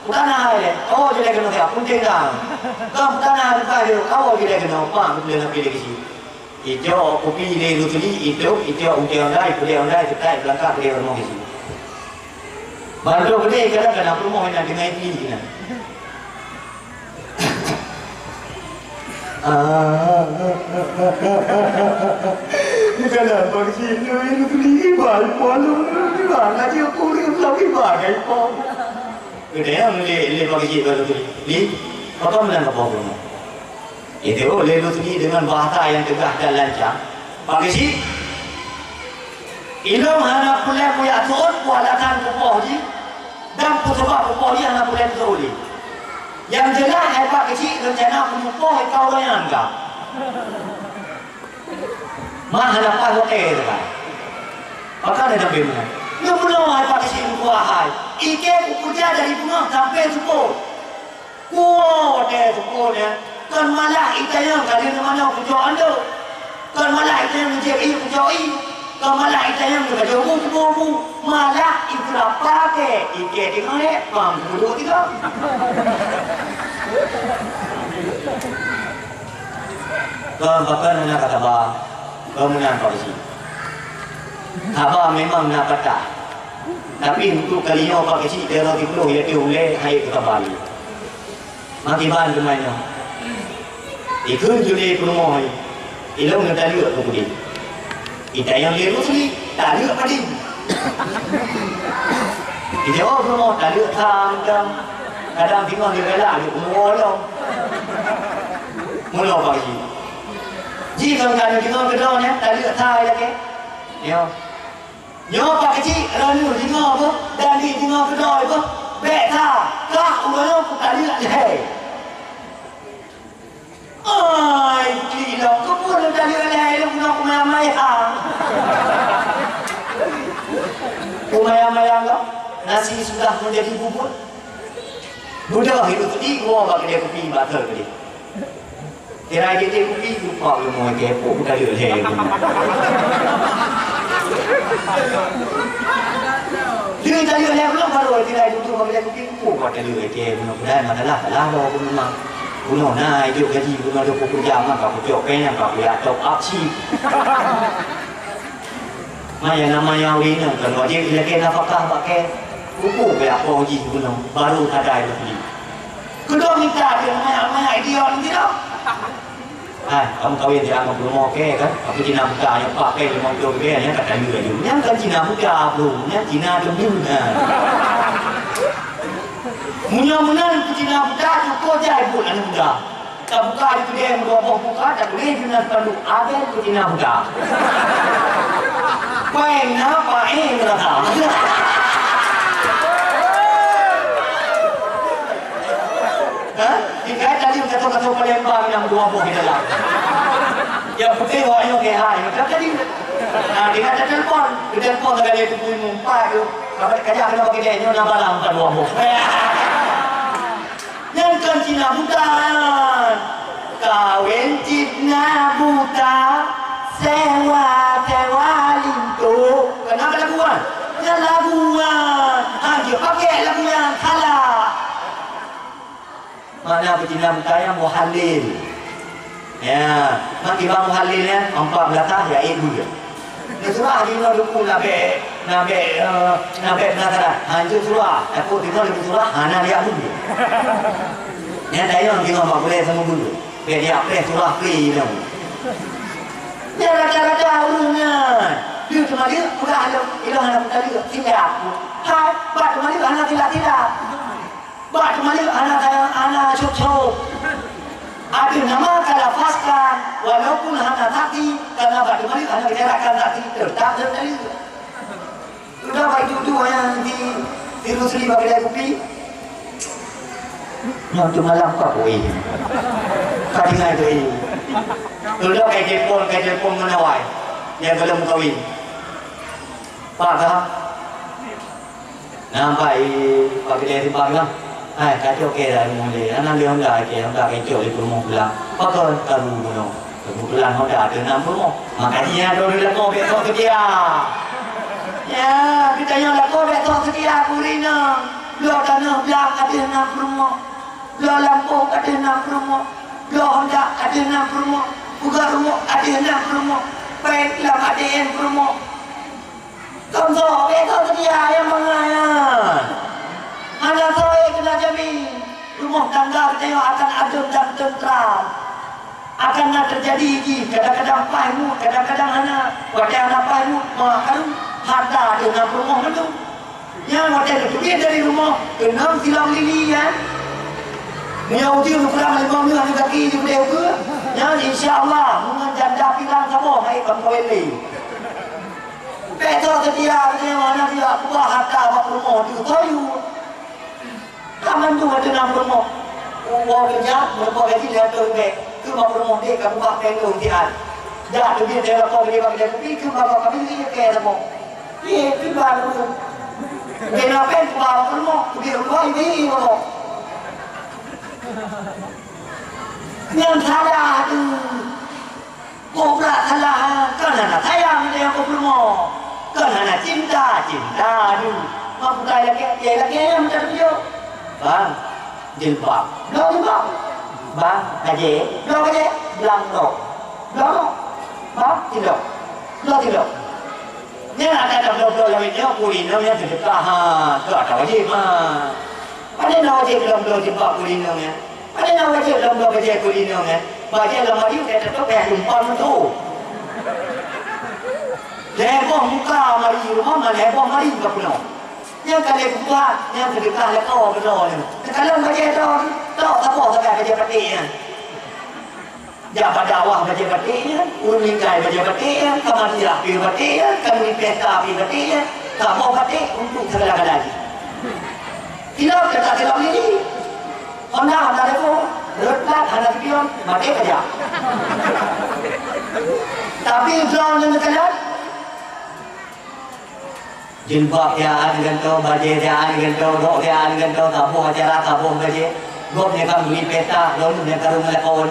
Peue ka na hai lé, kawoe jih lé keunoe siat, peunteng that. Kon peue ka na hai lé, kawoe jih lé keunoe, Pak," geupeuleueh H P lé Keuchik. Icok kupi lé Rusuli, itôb, icok ungke Honda, ipeudeh Honda, ipeugöt, ibeulangkah, ipeudeh rumoh Keuchik. Ban troh keudeh, kadang-kadang peurumoh inan deungon ié inan. Di dalam bak sinoe, iba, iba, iba, ngaji aku, iba, iba, iba. Keudeh lé, lé bak sinoe, iba, iba. Li, apa menang apa pun? Itu lé Rusli dengan bahasa yang tegas dan lancang. Pak Keuchik, ilôn hana peureulèe kujak seuôt peue alasan kupoh jih dan peue sabab kupoh jih hana peureulèe kuseuôt lé. Nyang jeulaih, hai Pak Keuchik, reuncana kupoh i kau ureueng nyan ka. Mah hana paih watèe teuka. Pakon hana beuh meunan? Nyoe bunoe, hai Pak Keuchik, meutuah hai. Ikèe kukeurija dari beungoh sampoe seupôt. Kuwoe watèe seupôt nyan, kon malah itanyong ka lheueh manoe kucok andeuek. Kon malah itanyong jép ié kucok ié. Kon malah itanyong ka jeuet bu kubu-bu. Malah ipeurapa kèe, ikèe teungoh lé, pam kubu tiga. Kon pakon hana ka saba, kon meunan Pak Keuchik. Saba memang na patah. Tapi untuk kali nyoe Pak Keuchik, jaroe siplôh, yaitu ulèe, hai keu saba lé. Makiban teuma nyoe. Ikheun jeuet lé peurumoh, ilôn neutaleuek keu udép. Itanyong lé Rusli, taleuek padum? Ijaweueb peurumoh, taleuek sa mantong. Kadang singoh lé galak lé umu lom. Meunoe Pak Haji. Jih kon ka neudeungoe keudroe nyan, taleuek sa ilakèe. Nyoe. Nyoe Pak Keuchik, droeneuh deungoe beuh, dan jih deungoe keudroe beuh, bèk sa, kah uroe nyoe kutaleuek lhèe. Ai, Keuchik lom, keupeue lôn taleuek lhèe lôn keunoe kumayang-mayang? Kumayang-mayang lom, nasi sudah menjadi bubur. Beudôh hireuen Keuchik, woe bak keudè kupi, bak thôn keudè. Tirai jitém kupi, lupa leumo jipok buka leuh lhèe. Leuh taleuh lhèe pulang baru tirai tutup bak lhèe kupi, oh, buka leuh lhèe. Mudah-mudahan masalah salah lo pun memang. Bunoe na ijok gaji bunoe dua puluh jam, maka kujok pèng, maka kujak top up chip. Maya nama nyang ureueng inong kan wajéb ilakèe nafakah bak kèe. Kupeue pih apoh jih bunoe, baru sadai leuh li. Keudroe mita pih manyak-manyak idiot nyan sidroe. Hai, kamoe kawén siat ngon peurumoh kèe kan? Aku Cina buta nyang pakai limong ploh ribèe nyan ka taleuek laju. Nyan kan Cina buta, bro. Nyan Cina teumbeuna. Meunyoe meunan keu Cina buta, cukôp jai buet aneuk muda. Tabuka di keudè meudua boh muka, tatuléh di nan spanduk, "Aden keu Cina buta." Paéng na, paéng rata. Ha? Tinggai tadi kata-kata Palembang nyang dua boh di dalam. Nyang penting awak nyoe keuhai, macam tadi. Nah, tinggai tatelpon, tatelpon tinggai lé tubuh mumpat tu. Kajak kena bagi dia nyoe na barang bukan dua boh. Nyan kan Cina buta nyan. Kawén Cina buta, sewa-sewa linto. Kenapa lagu nyan? Nyan lagu nyan. Ha, dia pakai lagu nyan salah. Makna peucina buta nyan muhalil. Ya, mak kiban muhalil nyan, empat belas ya ibu dia. Neuseurah jinoe duku nabé, nabé, eh, nabé penasaran. Hanjeuet surah, takot jinoe leumo surah, hana liak bunoe. Nyan dayang jinoe bak gulèe sama guru. Bèk liak preh surah preh jinoe. Nyan raja-raja ureueng nyan. Dia cuma dia, udah ada, ilah hana buta dia, tidak. Hai, bak cuma dia, hana tidak-tidak. Bak teumaleuek hana, hana cop-cop. Ateueh nama ka lafazkan, walaupun hana saksi, karena bak teumaleuek hana geucarakan saksi, teutap teumaleuek. Sudah bak itu-itu nyang di, di Rusli bak kedai kupi. Nyoe tu malam ka kuih. Ka tinggai kuih. Sudah kai telepon, kai telepon meunawai. Nyang belum kawin. Pak kah? Nampak i bak kedai simpang lah. Hai, kacok ke dah rumoh lé. Anak lé Honda ke, Honda kacok lé peurumoh pulang. Pakon karu bunoe. Keubeutulan Honda ateueh nam peurumoh. Maka jih nyan droe lakoe bèk sok seutia. Ya, geutanyoe lakoe bèk sok seutia keu ureueng inong. Bloe tanoh blang ateueh nam peurumoh. Bloe lampôh ateueh nam peurumoh. Bloe Honda ateueh nam peurumoh. Peugah rumoh ateueh nam peurumoh. Pèng lam A T M peurumoh. Kon soe, bèk soe seutia nyang mangat nyan. Hana soe keuna jamin rumoh tangga geutanyoe akan adem dan teuntram. Akan na teujadi jih, kadang-kadang paih muet, kadang-kadang hana. Watèe hana paih muet, ma karu, harta ateueh nam peurumoh mandum. Nyan watèe geuteubiet dari rumoh, keunong silong lili nyan. Meunyoe ujeuen kurang limong meuh aneuk gaki di budaya ukeue, nyan insya Allah meungon janda pirang saboh hai bang kawin lé. Bèk soe seutia, meunyoe hana seutia, keubah harta bak peurumoh teuh, soe yue. Ka mandum ateueh nam peurumoh. Uroe keureuja, meureumpok gaji lhèe reutôh ribèe. Keu bak peurumoh deh ka keubah pèng lôn siat. Jak teubiet lhèe lakoe bak keudè kupi, keu bak kami lhèe kèe saboh. Yeh, keu bak peurumoh. Bèk na pèng keubah bak peurumoh, teubiet u luwa, ibe-ibe. Nyan salah teuh. Kobra salah, kon hana sayang lé nyang peurumoh. Kon hana cinta, cinta adu. Mak kutai lakèe, lakèe nyang meutatujôh. Bang, jilbab. Bloe jilbab. Bang, bajèe. Bloe bajèe. Blang rok. Blang rok. Bang, cilok. Bloe cilok. Nyan ata bloe-bloe lawét nyoe, keu inong nyan seudeukah, ha, keu ata wajéb, ha. Padahai na wajéb lom bloe jilbab keu inong nyan. Padahai na wajéb lom bloe bajèe keu inong nyan. Bajèe lom bajèe ka teutôp payah lumpah meutuh. Lhèe boh muka mari rumoh, ma lhèe boh mari ka peunoh. Nyang ka lhèe buah, nyang seudeukah lakoe keunoe nyoe. Teukalon bajèe droe, trok saboh sagai bajèe paték nyan. Jak bak dakwah bajèe baték nyan, ureueng ninggai bajèe baték nyan, ka mandi api baték nyan, ka mandi pesta api baték nyan, saboh baték untuk segala-gala jih. Silop gata silop lili. Honda, Honda Revo, rot plat hana sipion, maté saja. Tapi droeneuh neukalon, jilbab siat neugantoe, bajèe siat neugantoe, rok siat neugantoe, saboh acara, saboh bajèe. Gob nyan ka meuli pesta, lôn nyan ka rhung lakoe.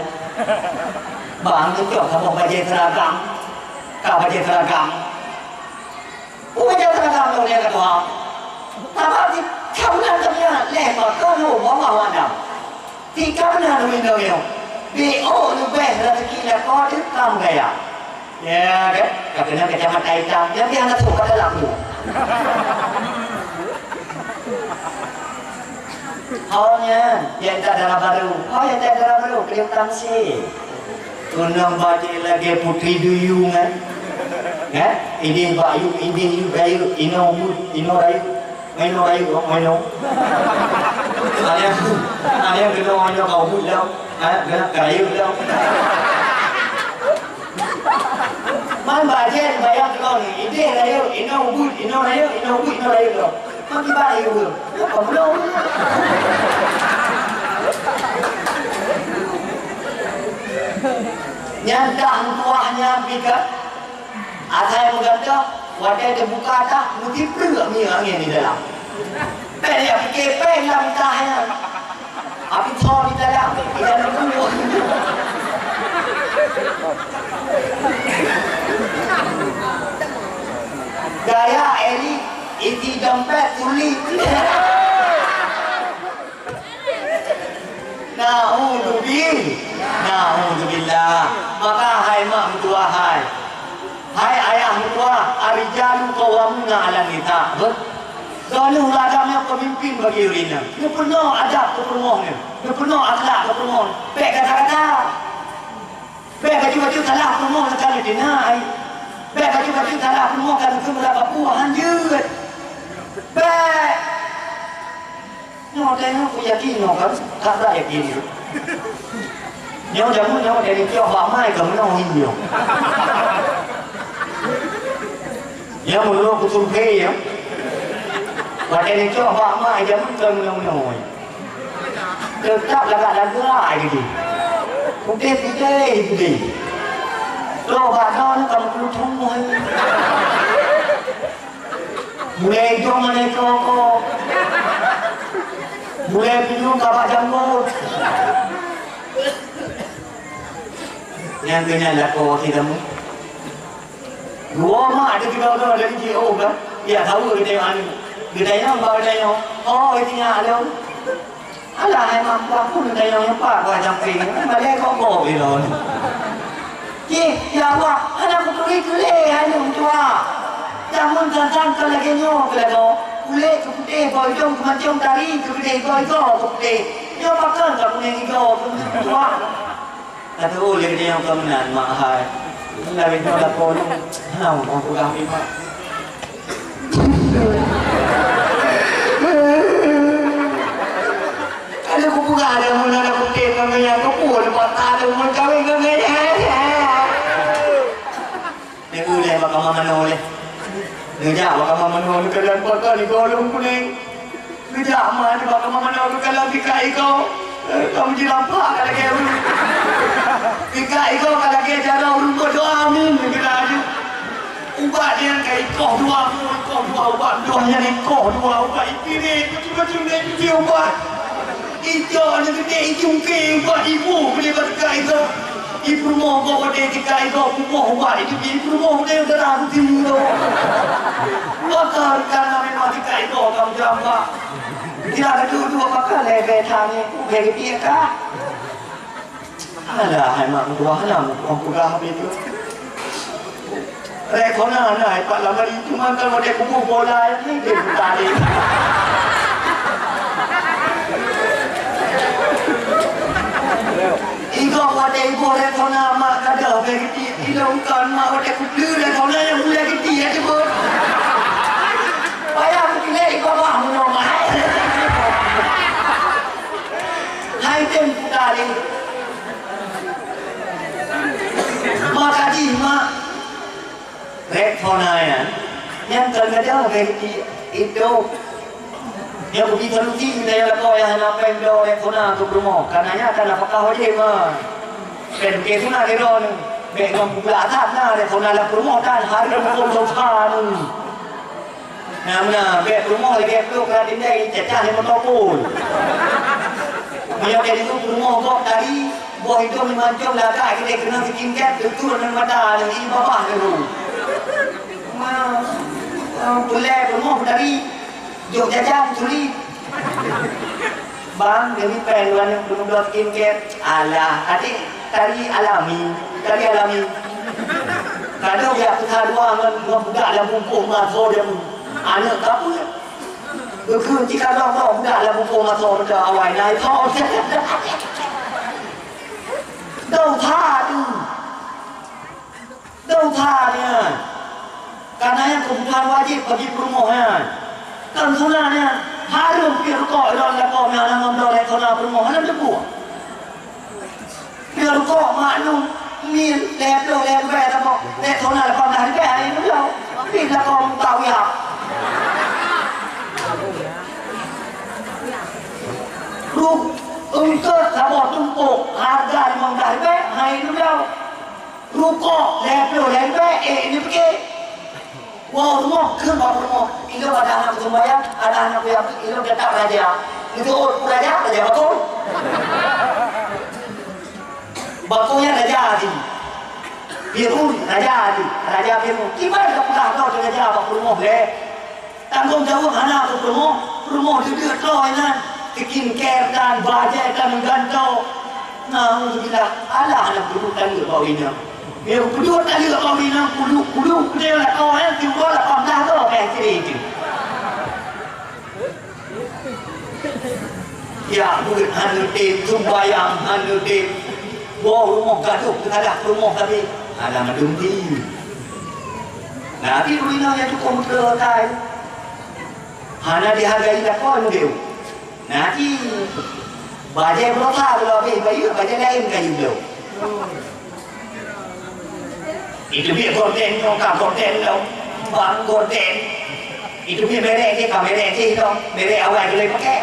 Bang, neucok saboh bajèe seuragam. Ka bajèe seuragam. Peue bajèe seuragam lôn nyan ka tuha? Sabab di, ka bulan ka bulan, lhèe meuteumèe, wallahu a'lam. Tika meunan ureueng inong nyoe. Bèk leubeh raseuki lakoe teuh ka meugaya. Ya kan? Ka keuneuk kacamata itam. Nyan pih hana trok ka dalam tu. Ho nyan, nyang intat dara barô. Ho nyang intat dara barô, keu utang si. Tunong bajèe lagèe putri duyung, eh? Eh? Idéh bak yub, idéh yub rayeuk, inoe ubit, inoe rayeuk. Main orang lain, orang main orang. Ada yang, ada yang kena orang yang kau pun dah. Ha, kena kayu dah. Man bajèe bayang kau ni, idéh rayeuk, inoe ubit, inoe rayeuk, inoe ubit, inoe rayeuk kau. Man kiban rayeuk kau. Apa belum? Nyan dah meutuah nyan pih ka. Asai meugantoh, watèe teubuka tah, meusipreuk minyeuk angèn di dalam. Bèk lé pike pèng lam tah nyan. Api tho di dalam, di dalam kubur. Gaya elit, isi dompet sulit. Naudzubil-, naudzubillah. Maka hai mak meutuah hai. Hai ayah meutuah, ar-rijalu qawwamuna 'alan nisa. Beuh. Droeneuh ladang nyang peumimpin bagi ureueng inong. Neupeurunoe adab keu peurumoh nyoe. Neupeurunoe akhlak keu peurumoh nyoe. Bèk gata-gata. Bèk bacut-bacut salah peurumoh neukalon tina ai. Bèk bacut-bacut salah peurumoh ka neukheun meuraba puih hanjeuet. Bèk. Nyoe watèe nyoe kuyakin nyoe kan, ka brat yakin nyoe. Nyoe jameun nyoe watèe neucok bak mai ka meunoe nyoe. Nyoe meunurot kusurvei nyoe. Watèe neucok bak mai jameun ka meunoe-meunoe. Teutap lagak-lagak ai geude. Putéh-putéh geude. Trok bak droeneuh ka meukeuluthong hai. Mulai idong hana iko-iko. Mulai pinyueng ka bak janggot. Nyang keu nyan lakoe si kamoe. Dua mak teukeudroe-droe dari jiôh kan. Ya, tahu geutanyoe anu. Geutanyoe bak geutanyoe. Oh, itu nyan alo. Alah, hai mak, buah pun geutanyoe nyoe pat buah jampéng. Balèe kok-kok ilôn. Jih, ya Allah, hana kuturi keu lé hai lôn tuha. Jameun sang-sang ka lagèe nyoe keu lagoe. Kulét keu putéh, boh idong keu mancông, tari keu keudéh, igoe-igoe keu putéh. Nyoe pakon ka kunèng igoe keu tuha. Ka teuôt lé geutanyoe ka meunan, mak hai. Lagèe nyoe lakoe lôn, hana meupeugah lé mak. Ka lheueh kupeugah lé, meunyoe na kutem ngon nyan, keupeue leupah that lé meukawen ngon nyan. Neueu lé bak kama manoe lé. Neujak bak kama manoe, neukalon bak kali golom kunèng. Geujak ma nibak kama manoe geukalon pika iko. Eh, kamoe jilampak ka lagèe ureueng. Pika iko ka lagèe jaroe ureueng beudoa, amin, geukheun laju. Ubat nyan ka ikoh dua, ikoh dua ubat, meudoh nyan ikoh dua ubat, ipirit, macam-macam nyan cuci ubat. Ijok nyan geude, ijungke ubat, ibu beli bak pika iko. Ipeurumoh gob watèe tika igob pumoh ubat itu, ipeurumoh watèe udara beuti mulo. Maka kana memang tika igob kamoe jamba. Bila ka duek-duek maka lebe tangi, ubé geupiek ka. Alah, hai mak meutuah, hana meutuah peugah habéh tu. Rek kona na ipat lamari, cuma kan watèe kubu bola ni dia butari. Igob watèe iboh rek kona mak kada bagi ti ilong kan mak watèe kudu rek kona nyang mulia giti ya cuba. Payah mungkin igob bah meunyoe mak. Hai tem butari. Maka jih mak. Rek kona nyan, nyan kon gata bagi itu. Nyoe bagi solusi meunyoe lakoe nyang hana péng bloe rek kona keu peurumoh. Kana nyan ka nafakah wajéb mah. Péng keu sunat di droeneuh. Bèk ngon bubak that na rek kona lam peurumoh tan hareuem huköm dosa nyoe. Nah, meunan, bèk peurumoh lagèe ploh keurat indai cacah lé motor pun. Meunyoe dari tu peurumoh gob tadi, boh idong lima jom lagak kita kena bikin cat, tutup dengan mata, lagi babah dulu. Nah, pulai peurumoh tadi, jok jajan, curi. Bang, demi péng dua enam puluh dua skincare. Alah, adik tari alami, tari alami. Kadang ya kita dua ngon, ngon budak lam bungkôh maso dia. Aneuk kapeue? Geukheun cit kadang ngon budak lam bungkôh maso dia awai na itu. Dosa tu. Dosa nyan. Karena nyan kebutuhan wajib bagi peurumoh nyan. Kon sunat nyan. Hareuem pih rukok lom lakoe nyan ngon bloe rek kona peurumoh. Hana teupeue. Pih rukok maklum mil lhèe ploh lhèe ribèe saboh. Rek kona lapan blah ribèe hai nyoe. Pih lakoe muka uyap. Ruk eungkôt saboh tumpôk harga limong blah ribèe hai nyoe. Rukok lhèe ploh lhèe ribèe, eh, ini pike. Woe rumoh, kheun bak rumoh. Ilôn ada aneuk sumbayang, ada aneuk kuyang, ilôn teutap raja. Geujok raja, raja bakong. Bakong nyan raja di. Fir'aun, raja di. Raja Fir'aun. Kiban ka peugah droe raja bak rumoh lé. Tanggong jaweueb hana keu peurumoh, peurumoh deuh-deuh troh inan, skincare tan, bajèe tan, meugantoe. Naudzubillah, alah aneuk peuduek taleuek bak inong. Meunyoe peuduek taleuek bak inong, peuduek, peuduek, peuduek lakoe nyan, siuroe lapan blah droe ka istri jih. Ya, buet hana tem, sumbayang hana tem. Boh rumoh gadôh teukadah peurumoh sabe. Alah mandum jih. Nabi Ibrahim nyang cukôp meukeureukai. Hana dihargai lakoe meudeuh. Nah, ci. Bajèe beurata kalau habéh bayeue, bajèe laén ka jibloe. Itu biet gorden nyoe ka gorden lom, bang gorden. Itu biet merek jih ka merek jih lom, merek awai jih lom pakai.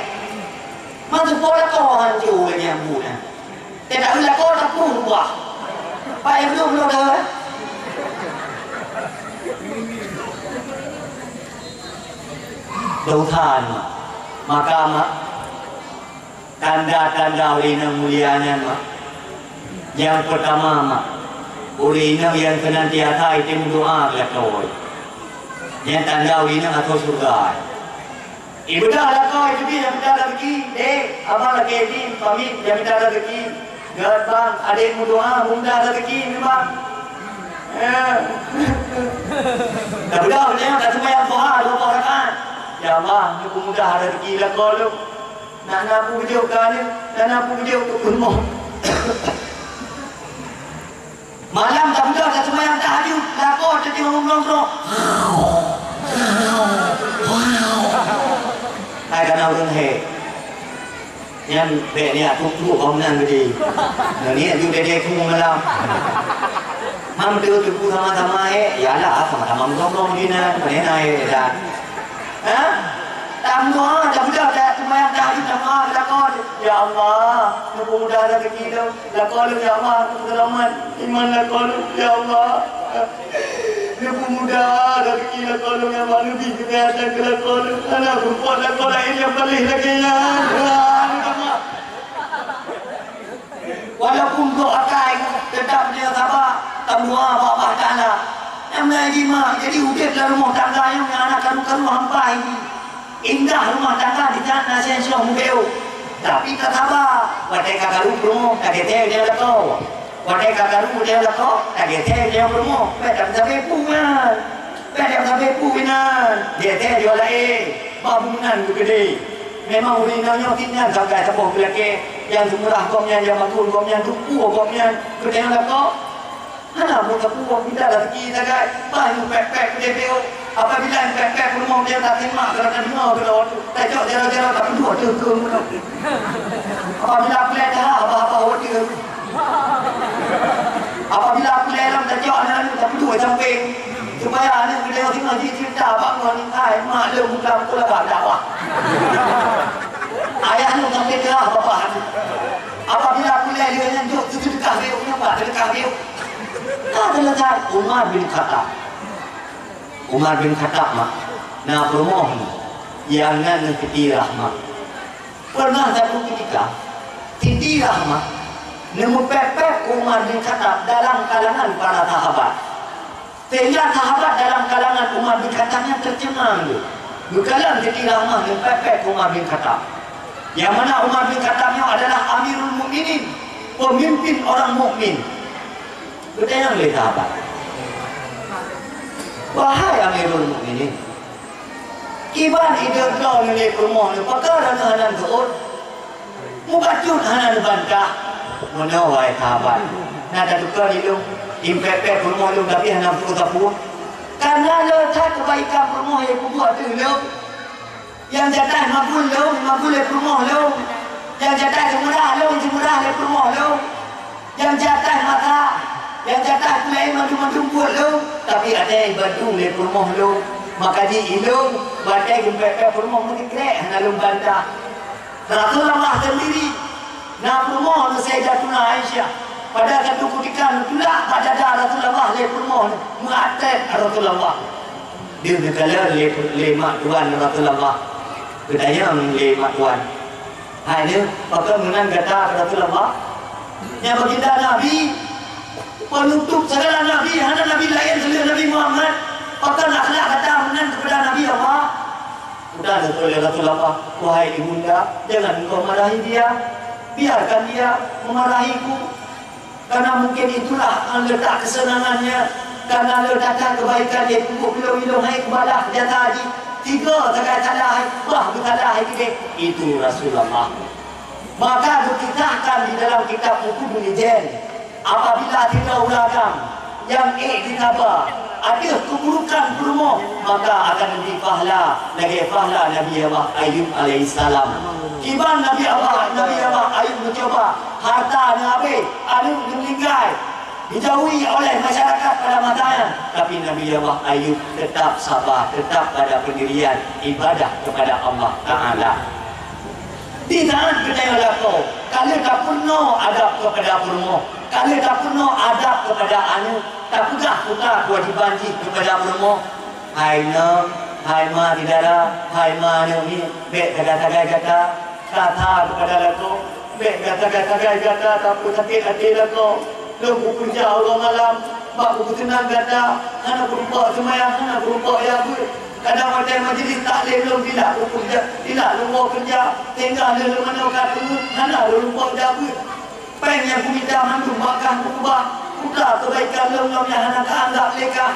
Masuk pola ko hancur nyang bu na. Tidak lakoe tapeuh rubah. Pak Ibnu belum dah. Dosa ni. Maka ma-, tanda-tanda ureueng inong mulia nyan ma. Nyang pertama ma, ureueng inong nyang senantiasa item doa keu lakoe. Nyan tanda ureueng inong ateueh syeuruga. Ibadah lakoe, jubit nyang mita rezeki, dek, abang lagèe nyoe, pamit nyang mita rezeki. Geuet bang, adek meudoa, mudah rezeki ni bang. Eh. Dah beudôh, dah seumayang duha, dua boh rakaat. Ya Allah, ni peumudah rezeki lakoe lôn. Nak na peujok ka ni, nak na peujok keu peurumoh. Malam tabeudôh taseumayang tahajud, lakoe teutimong nongkrong. Hai kana ureueng hèk. Nyan bèk niat peuet-peuet gobnyan tadi. Nyan niat ju dede keu malam. Mam tu teupeu sama-sama hèk, yalah sama-sama nongkrong di nan, mana hèk dah. Ha? Tameundoa, tabeudôh, taseumayang tahajud, tameundoa, tameundoa. Ya Allah, neupeumudah rezeki lôn. Lakoe lôn, ya Allah, keu seulamat iman lakoe lôn, ya Allah. Neupeumudah rezeki lakoe lôn, ya Allah, neubi keuseuhatan keu lakoe lôn. Hana peubuet lakoe laén nyang paléh lagèe nyan. Walaupun brok akai, teutap dia saba, tadoa bak Allah Taala. Nyang meunan jih mak, jadi udép lam rumoh tangga nyoe nyang hana karu-karu hampa jih. Indah rumoh tangga di that na sien soh mubeuet. Tapi tasaba, watèe ka karu peurumoh, tagètèe nyang lakoe. Watèe ka karu nyang lakoe, tagètèe nyang peurumoh. Bèk tapeusabé peue nyan. Bèk tapeusabé peue nyan. Gètèe jih laén. Bah bumoe nyan geukeudéh. Memang ureueng inong nyoe cit nyan sagai saboh keu lakèe. Nyang seumurah gobnyan, nyang makul gobnyan, tupu gobnyan. Keu nyang lakoe. Hana meusapeue, bila rezeki sagai, bah mupèk-pèk keudéh piôh. Apabila mupèk-pèk peurumoh, dia tak terima, kalau tak dengar, kalau tu, tajok jaroe-jaroe, tak peudua teuh keu meunoe. Apabila peureulèe dah, bah-bah watèe. Apabila peureulèe lam tajok aneuk-aneuk, tak peudua sampéng. Supaya aneuk keudéh singoh jicerita, bak ngon, "Hai, mak lôn bukan pula bak dakwah." Ayah lôn sampéng keurah, bapak lôn. Apabila peureulèe lheueh nyan jok, teudeukah beuh, nyoe bah teudeukah beuh. Ka teuleusai Umar bin Khattab. Umar bin Khattab, mak, na peurumoh nyoe, nyang nan ngon Siti Rahmah. Pernah satu ketika, Siti Rahmah neumupèk-pèk Umar bin Khattab dalam kalangan para sahabat. Sehingga sahabat dalam kalangan Umar bin Khattab nyan tercengang lé. Geukalon Siti Rahmah neupèk-pèk Umar bin Khattab. Nyang mana Umar bin Khattab nyoe adalah Amirul Mukminin, pemimpin orang mukmin. Geutanyong lé sahabat, "Wahai Amirul Mukminin, kiban ideh droeneuh lé peurumoh neuh, pakon hana neutu'ôt?" Mubacut hana neubantah. Meunoe, wahai sahabat, na tatuka di lôn, impèk-pèk peurumoh lôn, tapi hana meusapeue-sapeue. Kareuna le that keubaikan peurumoh nyang peubuet ateueh lôn. Nyang jatah mabul lôn, mabul lé peurumoh lôn. Nyang jatah seumurah lôn, seumurah lé peurumoh lôn. Nyang jatah mata, nyang jatah peue laén mandum-mandum buet lôn, tapi até bandum lé peurumoh lôn. Maka jih ilôn, watèe geumpèk-pèk peurumoh meusikrek hana lôn bantah. Rasulullah sendiri na peurumoh ngon Sayyidatuna Aisyah. Pada satu ketika neutulak bak dada Rasulullah lé peurumoh, meuatrét Rasulullah. Deuh neukalon lé, lé mak tuan Rasulullah. Geutanyong lé mak tuan, "Hai neuh, pakon meunan gata keu Rasulullah?" Nyan baginda Nabi, penutup segala nabi, hana nabi laén seulaén Nabi Muhammad. Pakon akhlak gata meunan keupada Nabi Allah? Udah neukalon lé Rasulullah, "Wahai ibunda, jangan engkau marahi dia. Biarkan dia memarahiku." Karena mungkin itulah letak kesenangannya. Karena le that kebaikan dia peubuet ilôn-ilôn hai kubalah jasa jih. Tiga sagai salah hai, bah beusalah hai keudeh. Itu Rasulullah. Maka geukisahkan di dalam kitab Uqudul Jen, apabila sidroe ureueng agam nyang ék di saba, Ateueh keuburukan peurumoh, maka akan geubri pahala lagée pahala Nabi Allah Ayub alaihissalam. Kiban Nabi Allah, Nabi Allah Ayub meucuba, harta neuhabéh, aneuëk neumeuninggai, dijauhi oleh masyarakat pada masa nyan. Tapi Nabi Allah Ayub tetap sabar, tetap pada pendirian ibadah kepada Allah Taala. Di saat geutanyoe lakoe, ka lheueh tapeurunoe adab keupada peurumoh, ka lheueh tapeurunoe adab keupada aneuëk, tapeugah peue keuwajéban jih keupada peurumoh. Hai inong, hai ma syedara, hai ma aneuëk miet, bék sagai-sagai gata, that-that keupada lakoe, bék sagai-sagai gata tapeusakét até lakoe. Lôn kukeureuja uroe malam bak kupeuseunang gata, hana kurumpok seumayang, hana kurumpok jak beuet. Kadang watée majelis taklim lôn dilak kukeureuja, dilak lôn woe keureuja, sehingga lheueh lôn manoe ka teungeut, hana lôn rumpok jak beuet. Péng nyang kumita mandum bak kah kukeubah, kuta keubaikan lôn nyoe nyang hana ka anggab lé kah.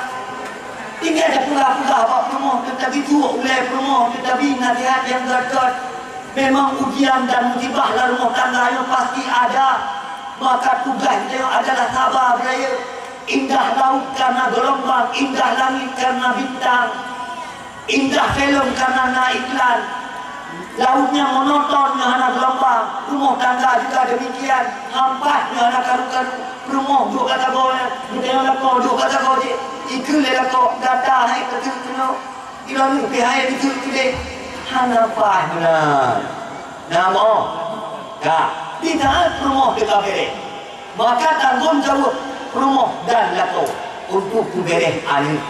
Tinggai tapeugah-peugah bak peurumoh, teutabi tuwoe ulée peurumoh, teutabi naseuhat nyang gét-gét. Memang ujian dan musibah lam rumoh tangga nyoe pasti ada. Maka tugaih geutanyoe adalah saba beurayeuk. Indah laut karena gelombang, indah langit karena bintang. Indah filem karena na iklan. Laut nyang monoton nyang hana geulumbang, rumoh tangga juga demikian, hampat nyang hana karu-karu. Rumoh duek ka sagoe nyan, geutanyoe lakoe duek ka sagoe jih. Ikeu lé lakoe, gata hai ka teuk keunoe. Ilôn pih hai ka teuk keudeh. Hana paih meunan. Namoe, ka, di saat rumoh teuka bereh, maka tanggong jaweueb rumoh dan lakoe untuk peubéréh aneuëk.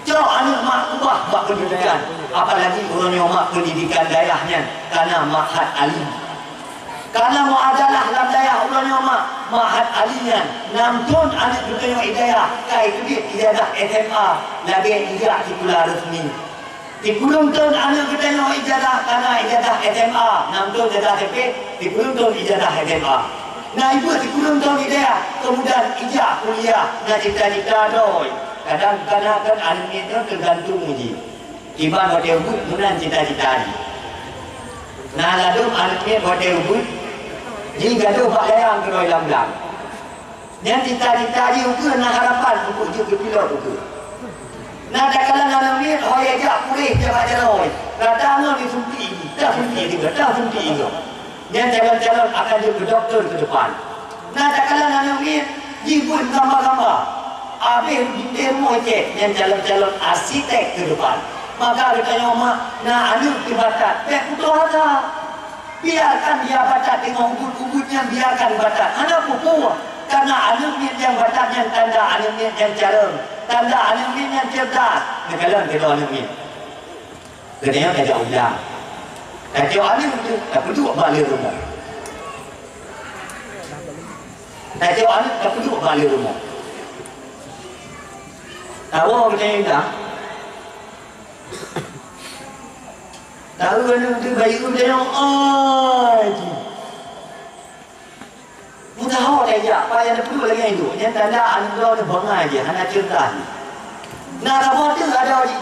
Cok aneuëk mak ubah bak pendidikan, apalagi uroe nyoe mak pendidikan dayah nyan kana Ma'had Ali. Kana muadalah lam dayah uroe nyoe mak, Ma'had Ali nyan, nam thon aneuëk geutanyoe i dayah ka iteubiet ijazah S M A lagée ijak sikula resmi. Sikureueng thon aneuëk geutanyoe ijazah kana ijazah S M A, nam thon ijazah S M P, sikureueng thon ijazah S M A. Na ibuet sikureueng thon i dayah, keumudian ijak kuliah, na cita-cita doi. Kadang kana kan aneuëk miet nyoe teugantung jih. Kiban watée ubit meunan cita-cita jih. Na ladôm aneuëk miet watée ubit, jih gadôh bak layang keudroe lam blang. Nyan cita-cita jih ukeue na harapan untuk jeuet keu pilot ukeue. Na takalon aneuëk miet ho jak puléh jak bak jaroe, rata ngon jisuntik, tasuntik juga, tasuntik juga. Nyan calon-calon akan jeuet keu dokto keu depan. Na takalon aneuëk miet jibuet gamba-gamba, abéh bintéh rumoh cét, nyan calon-calon arsitek keu depan. Maka geutanyoe mak na aneuëk teubatat, bék putôh asa. Biarkan dia batat teungoh ubit-ubit nyan, biarkan batat. Hana peue-peue. Karena aneuëk miet nyang batat nyan tanda aneuëk miet nyang carông, tanda aneuëk miet nyang cerdas. Neukalon keudroe aneuëk miet. Geutanyoe tajak u blang. Tacok aneuëk tu, tapeuduek bak le rumoh. Tacok aneuëk, tapeuduek bak le rumoh. Tawoe geutanyoe i blang. Tahu aneuëk tu bayeue geutanyoe, ai jih. Meusaho tajak, payah neupeuduek lagée nyan. Nyan tanda aneuëk droe nyoe bangai jih, hana cerdas jih. Na saboh teuk adoe jih.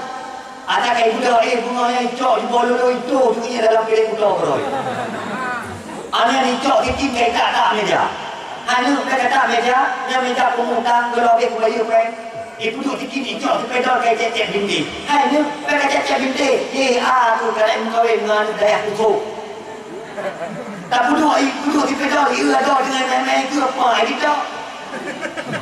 Ata kai budak, eh, beungoh nyan icok jubah lolo itu, tu ingat dalam piring moto keudroe. Aneuëk icok tikim kai tak-tak meja. Aneuëk kai tak meja, nyan meja peumutang, geulobeh kubayeue péng. Ipeuduek tikim icok sipedol kai cék-cék bintéh. Hai nyoe, péng ka cék-cék bintéh. Yeh, a, aku ka lheueh meukawen ngon aneuk dayah kucok. Tapeuduek, ipeuduek sipedol, ieu adoe deungon mé-mé keu apa, ai geucok.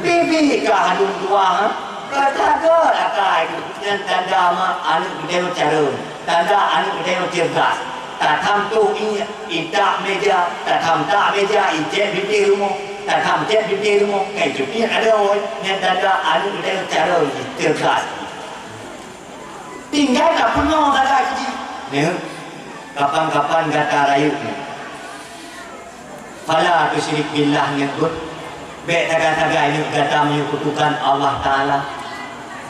Bibi ka hadum tuha, ha? Kata gol akai tu. Nyan tanda mak aneuëk geutanyoe carông. Tanda aneuëk geutanyoe cerdas. Tatham toh ié, itak meja, tatham tak meja, icék bintéh rumoh, tatham cék bintéh rumoh, kai cuti adoe, nyan tanda aneuëk geutanyoe carông jih, cerdas. Tinggai tapeurunoe sagai jih. Nyoe, kapan-kapan gata rayeuk nyoe. Fala tusyrik billah nyoe beuh. Bék sagai-sagai nyoe gata menyekutukan Allah Taala.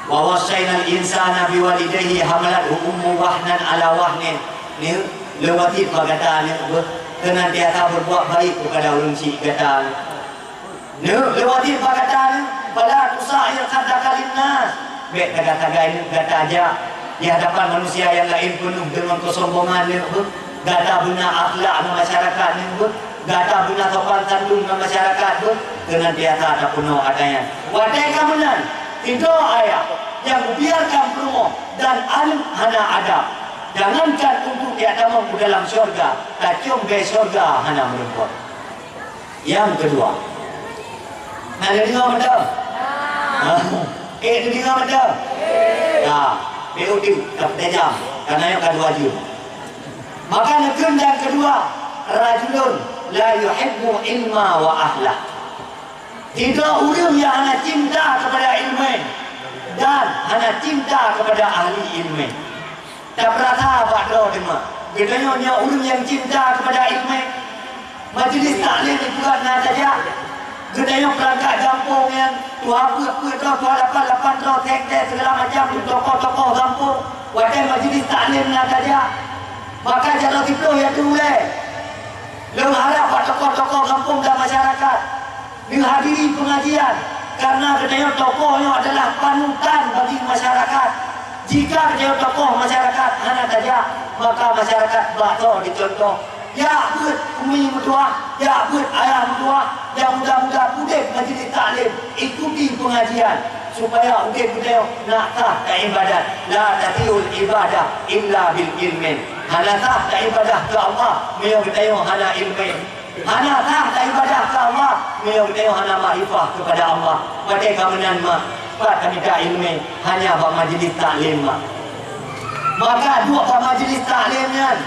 Wa wassainal insana biwalidayhi hamalathu ummuhu wahnan ala wahnin. Nyoe, lôn wasiet bak gata nyoe beuh, seunantiasa berbuat baik kepada ureuëng syik gata nyoe. Nyoe, lôn wasiet bak gata nyoe, fala tusa'ir khaddaka linnas. Bék sagai-sagai nyoe gata jak di hadapan manusia nyang laén peunoh deungon keusombongan nyoe beuh. Gata beuna akhlak ngon masyarakat nyoe beuh. Gata beuna sopan santun ngon masyarakat beuh. Seunantiasa tapeurunoe ata nyan. Watée ka meunan, sidroe ayah. Nyang biarkan peurumoh dan aneuk hana adab. Jangankan untuk jak tamong u dalam syurga, tacöm bée syurga hana meurumpok. Nyang keudua, na neudeungoe mantong? Eh, neudeungoe mantong? Ya, beuh uteuk, ka peutajam, ka na nyang ka dua jeuem. Maka neukheun nyang keudua, rajulun la yuhibbu ilma wa ahlah. Sidroe ureuëng nyang hana cinta kepada ileumé dan hana cinta kepada ahli ileumé. Tapeurasa bak droe teuma, geutanyoe nyoe ureuëng nyang cinta kepada ileumé. Majlis taklim di purat na tajak. Geutanyoe peurangkat gampông nyan, tuha peuet-peuet droe, tuha lapan-lapan droe, sekte segala macam, tokoh-tokoh gampông. Watée majlis taklim na tajak, maka jaroe siploh ya ulée. Lôn harab bak tokoh-tokoh gampông dan masyarakat neuhadiri pengajian, karena geutanyoe tokoh nyoe adalah panutan bagi masyarakat. Jika geutanyoe tokoh masyarakat hana tajak, maka masyarakat bak droe dicontoh. Jak beuet umi meutuah, jak beuet ayah meutuah, nyang muda-muda udeb majlis taklim, ikuti pengajian, supaya udeb geutanyoe na sah taibadat. La tasihul ibadah illa bil ilmin. Hana sah taibadah keu Allah meunyoe geutanyoe hana ileumé. Hana sah taibadah keu Allah meunyoe geutanyoe hana makrifah kepada Allah. Watée ka meunan mak, pat tamita ileumé? Hanya bak majlis taklim mak. Maka duek bak majlis taklim nyan,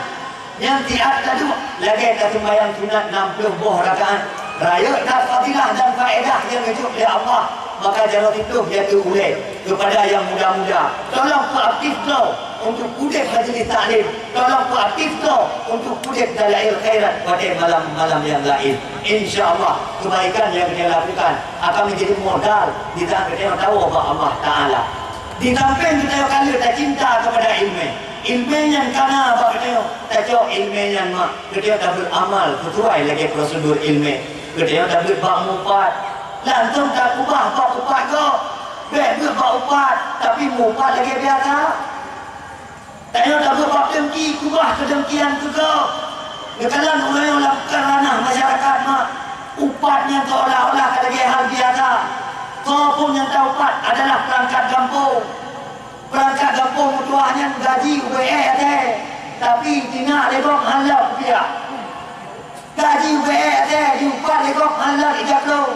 nyang siat taduek lagée taseumbahyang sunat nam ploh boh rakaat. Rayeuk that fadilah dan faedah nyang geujok lé Allah, maka jaroe siploh ya ulée. Kepada nyang muda-muda, tolong peuaktif droe untuk udeb majlis taklim, tolong peuaktif droe untuk udeb dalail khairat pada malam-malam nyang laén. Insya Allah, kebaikan nyang geutanyoe lakukan akan menjadi modal di saat geutanyoe tawoe bak Allah Taala. Di sampéng geutanyoe ka lheueh tacinta kepada ileumé, ileumé nyan ka na bak geutanyoe, tacok ileumé nyan mak, geutanyoe tabeuet amal sesuai lagée prosedur ileumé. Geutanyoe tabeuet bak mupat, langsong takeubah bak upat gob. Bék beuet bak upat, tapi mupat lagée biasa. Tanyoe tabeuet bak deungki, keubah keudengkian keu gob. Geukalon ureuëng nyang lakukan ranah masyarakat mak, upat nyan seolah-olah ka lagée hal biasa. Soe pun nyang ta-upat adalah peurangkat gampông. Peurangkat gampông meutuah nyan gaji ubé ék até, tapi tingak lé gob hana lé kupiah. Gaji ubé ék até, diupat lé gob hana lé ija klo.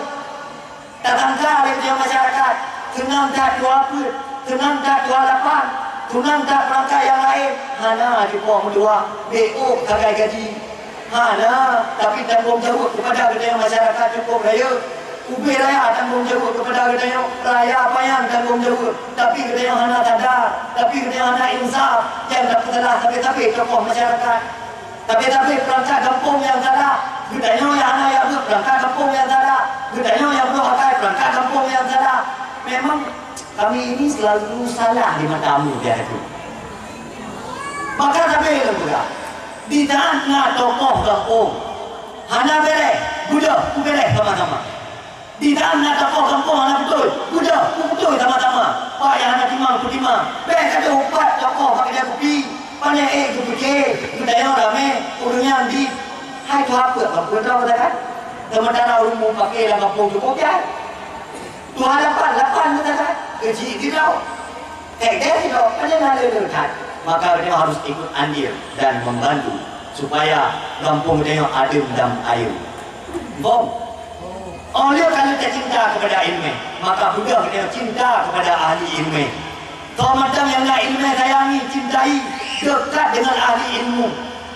Tasangka lé geutanyoe masyarakat, seunang that tuha peuet, seunang that tuha lapan, seunang that peurangkat nyang laén, hana jipoh meutuah, bék ôk sagai gaji. Hana, tapi tanggong jaweueb keupada geutanyoe masyarakat cukôp rayeuk. Ubé raya tanggong jaweueb keupada geutanyoe, raya panyang tanggong jaweueb, tapi geutanyoe hana sadar, tapi geutanyoe hana insaf, nyang tapeusalah sabe-sabe tokoh masyarakat. Tapi-tapi peurangkat gampông nyang salah, geutanyoe nyang hana jak beuet peurangkat gampông nyang salah, geutanyoe nyang bloe akai peurangkat gampông nyang salah. Memang kami ini selalu salah di matamu, ya itu. Maka sabe lôn peugah, di saat na tokoh gampông hana béreh, beudôh peubéreh sama-sama. Di saat na tokoh gampông hana beutôi, beudôh peubeutôi sama-sama. Pak nyang hana timang peutimang. Bék gadôh upat tokoh bak ija kupi. Pane ék geupike, geutanyoe ramé, ureuëng nyan di. Hai tuha peuet bak peue droe geutanyoe? Seumeuntara ureuëng mupake lam gampông cukôp jai. Tuha lapan, lapan geutanyoe. Keuji sidroe. Tek-tek sidroe, pane na le-le that. Maka geutanyoe harus ikut andil dan membantu supaya gampông geutanyoe adem dan ayem. Bom. Óh lheueh ka lheueh tacinta keupada ileumé, maka beudôh geutanyoe cinta keupada ahli ileumé. Soe mantong nyang na ileumé, sayangi, cintai, dekat dengan ahli ilmu.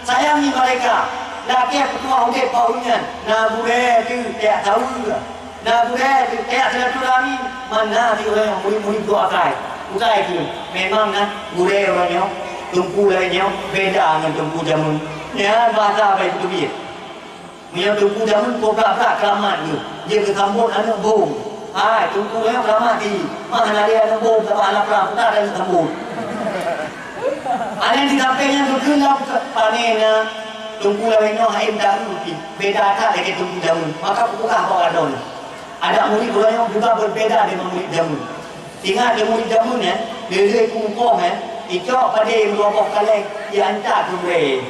Sayangi mereka. Lakée peutuah udeb bak ureuëng nyan, na gurée teuh tajak saweue, na gurée teuh tajak silaturahmi, mana di ureuëng nyang murit-murit dua akai. Ukai keuh, memang na gurée ureuëng nyoe, teungku lagée nyoe, beda ngon teungku jameun. Nyan bahasa baik teubiet. Meunyoe teungku jameun po brat-brat keulamat geuh, jeuet geusambot aneuëk bông. Hai, teungku nyoe keulamat di, mah hana lé aneuëk bông, sabab hana prang, peue that aneuëk sambot. Aneuëk di sampéng nyan geukheun lom keu pane na, teungku lawét nyoe hai meudaru pih, beda that lagée teungku jameun. Maka kupeugah bak droeneuh, adak murit uroe nyoe juga beubeda deungon murit jameun. Ingat lé murit jameun nyan, lé-lé keu mukoh nyan, icok padé meureuboh kaleng, iantak keu gurée.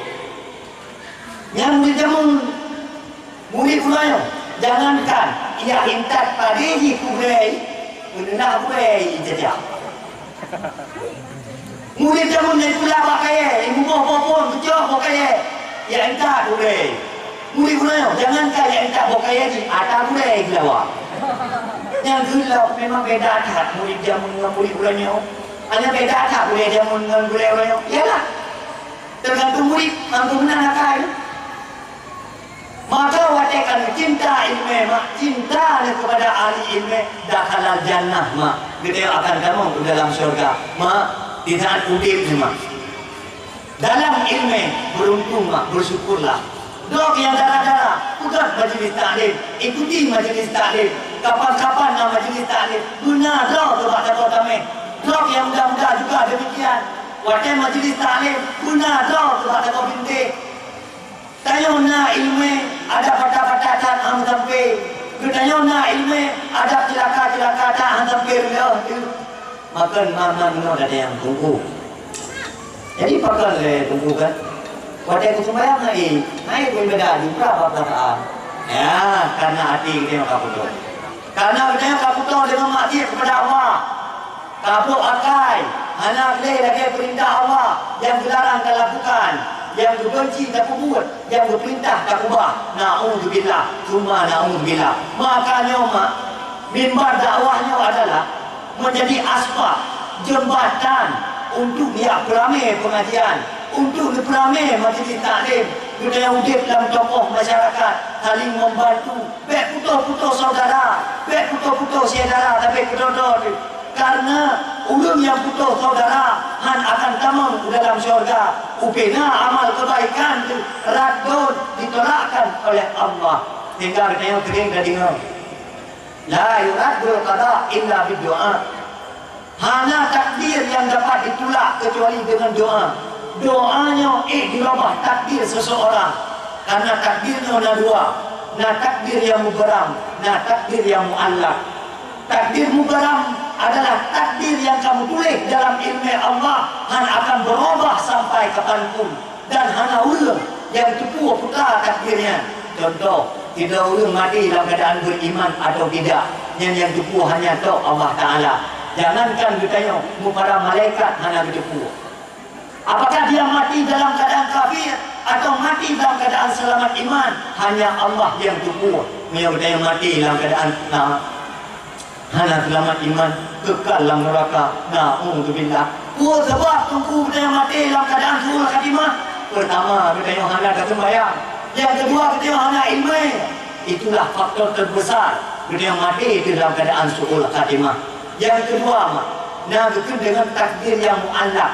Nyan murit jameun, murit uroe nyoe, jangankan ia intat padé jih keu gurée, peuneunah gurée ijajah. Murit jameun nyan pula bak kayèe, ibu boh boh phôn geucok boh kayèe. Ya intat gurèe. Murit uroe nyoe, jangankan ya intat boh kayèe jih, ata gurèe geulawa. Nyang geulop memang beda that murit jameun ngon murit uroe nyoe. Hanya beda that gurèe jameun ngon gurèe uroe nyoe. Iyalah. Teugantung murit, mangkeuh meunan akai. Maka watèe ka neucinta ileumèe, mak, cinta lé keupada ahli ileumèe, dakhalal jannah, mak. Geutanyoe akan tamong u dalam syeuruga, mak, di saat udép nyoe, mak. Dalam ileumèe, beuruntung, mak, beusyukurlah. Droe nyang dara-dara, peugöt majelis taklim, ikuti majelis taklim. Kapan-kapan na majelis taklim, beuna droe keu bak saboh tamèh. Droe nyang muda-muda juga demikian. Watèe majelis taklim, beuna droe keu bak saboh bintéh. Tanyoe na ileumèe, adak patah-patah that han sampai. Geutanyoe na ileumèe, adak cilaka-cilaka that han sampai reuloh teuh. Makon ma-, ma-, meunyoe gata nyang teungku. Jadi pakon lé teungku kan? Watèe geuseumayang na ié, na ié beuibadah jumpa bak perasaan. Ya, karena até geutanyoe ka putôh. Karena geutanyoe ka putôh deungon maksiat keupada Allah. Ka brôk akai, hana gleh lagèe peurintah Allah, nyang geularang ka lakukan, nyang geubeunci ka peubuet, nyang geupeurintah ka keubah. Naudzubillah, tsumma naudzubillah. Maka nyoe, mak, mimbar dakwah nyoe adalah meunjadi asbab, jeumbatan untuk jak peuramé peungajian, untuk neupeuramé majelis taklim, geutanyoe udép lam tokoh masyarakat, saling membantu. Bèk putôh-putôh syedara, bèk putôh-putôh syedara, tapi keudroe-droe teuh. Karena ureueng nyang putôh syedara han akan tamong u dalam syeuruga, ubena amal keubaikan teuh raddun, ditolakkan oleh Allah. Sehingga geutanyoe sering tadeungoe, "La yuraddul qada illa bid du'a." Hana takdir nyang dapat ditulak keucuali deungon doa. Doa nyoe ék dirubah takdir seseorang. Karena takdir nyoe na dua, na takdir nyang mubaram, na takdir nyang muallak. Takdir mubaram adalah takdir nyang ka meutuléh dalam ileumèe Allah, han akan beurubah sampai kapanpun. Dan hana ureueng nyang teupeue peue takdir nyan. Contoh, sidroe ureueng maté lam keuadaan beriman atau tidak, nyan nyang teupeue hanya tok Allah Taala. Jangankan geutanyoe, mu para malaikat hana geuteupeue. Apakah dia mati dalam keadaan kafir atau mati dalam keadaan selamat iman, hanya Allah nyang teupeue. Meunyoe geutanyoe maté lam keuadaan na Hana seulamat iman, kekal lam neuraka. Naudzubillah. Peue sabab teungku geutanyoe maté lam keuadaan su'ul khatimah? Peurtama, geutanyoe hana taseumbayang. Nyang keudua, geutanyoe hana ileumèe. Itulah faktor teubesar geutanyoe maté teuh lam keuadaan su'ul khatimah. Nyang keudua, mak, na geukheun deungon takdir nyang muallak.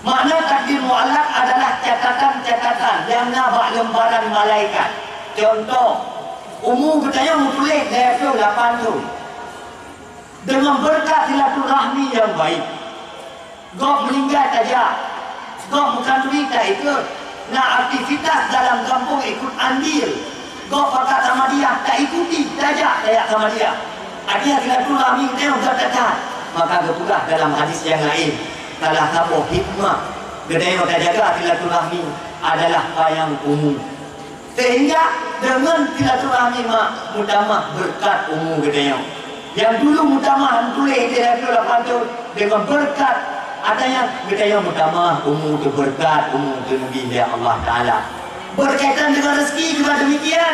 Makna takdir muallak adalah catatan-catatan nyang na bak leumbaran malaikat. Contoh, umu geutanyoe meutuléh lhèe ploh lapan thôn. Deungon beureukat silaturahmi nyang baik, gob meuninggai tajak, gob meukanduri taikot, na aktivitas dalam gampông ikot andil. Gob pakat Ahmadiyah taikuti, tajak tajak Ahmadiyah. Artinya silaturahmi geutanyoe gata that. Maka geupeugah dalam hadis nyang laén, salah saboh hikmah geutanyoe tajaga silaturahmi adalah panyang umu. Sehingga deungon silaturahmi, mak, meutamah beureukat umu geutanyoe. Nyang dulu meutamah meutuléh di lhèe ploh lapan thôn, deungon beureukat, artinya geutanyoe meutamah umu teuh, beureukat umu teuh neubi lé Allah Taala. Beurkaitan deungon rezeki juga demikian.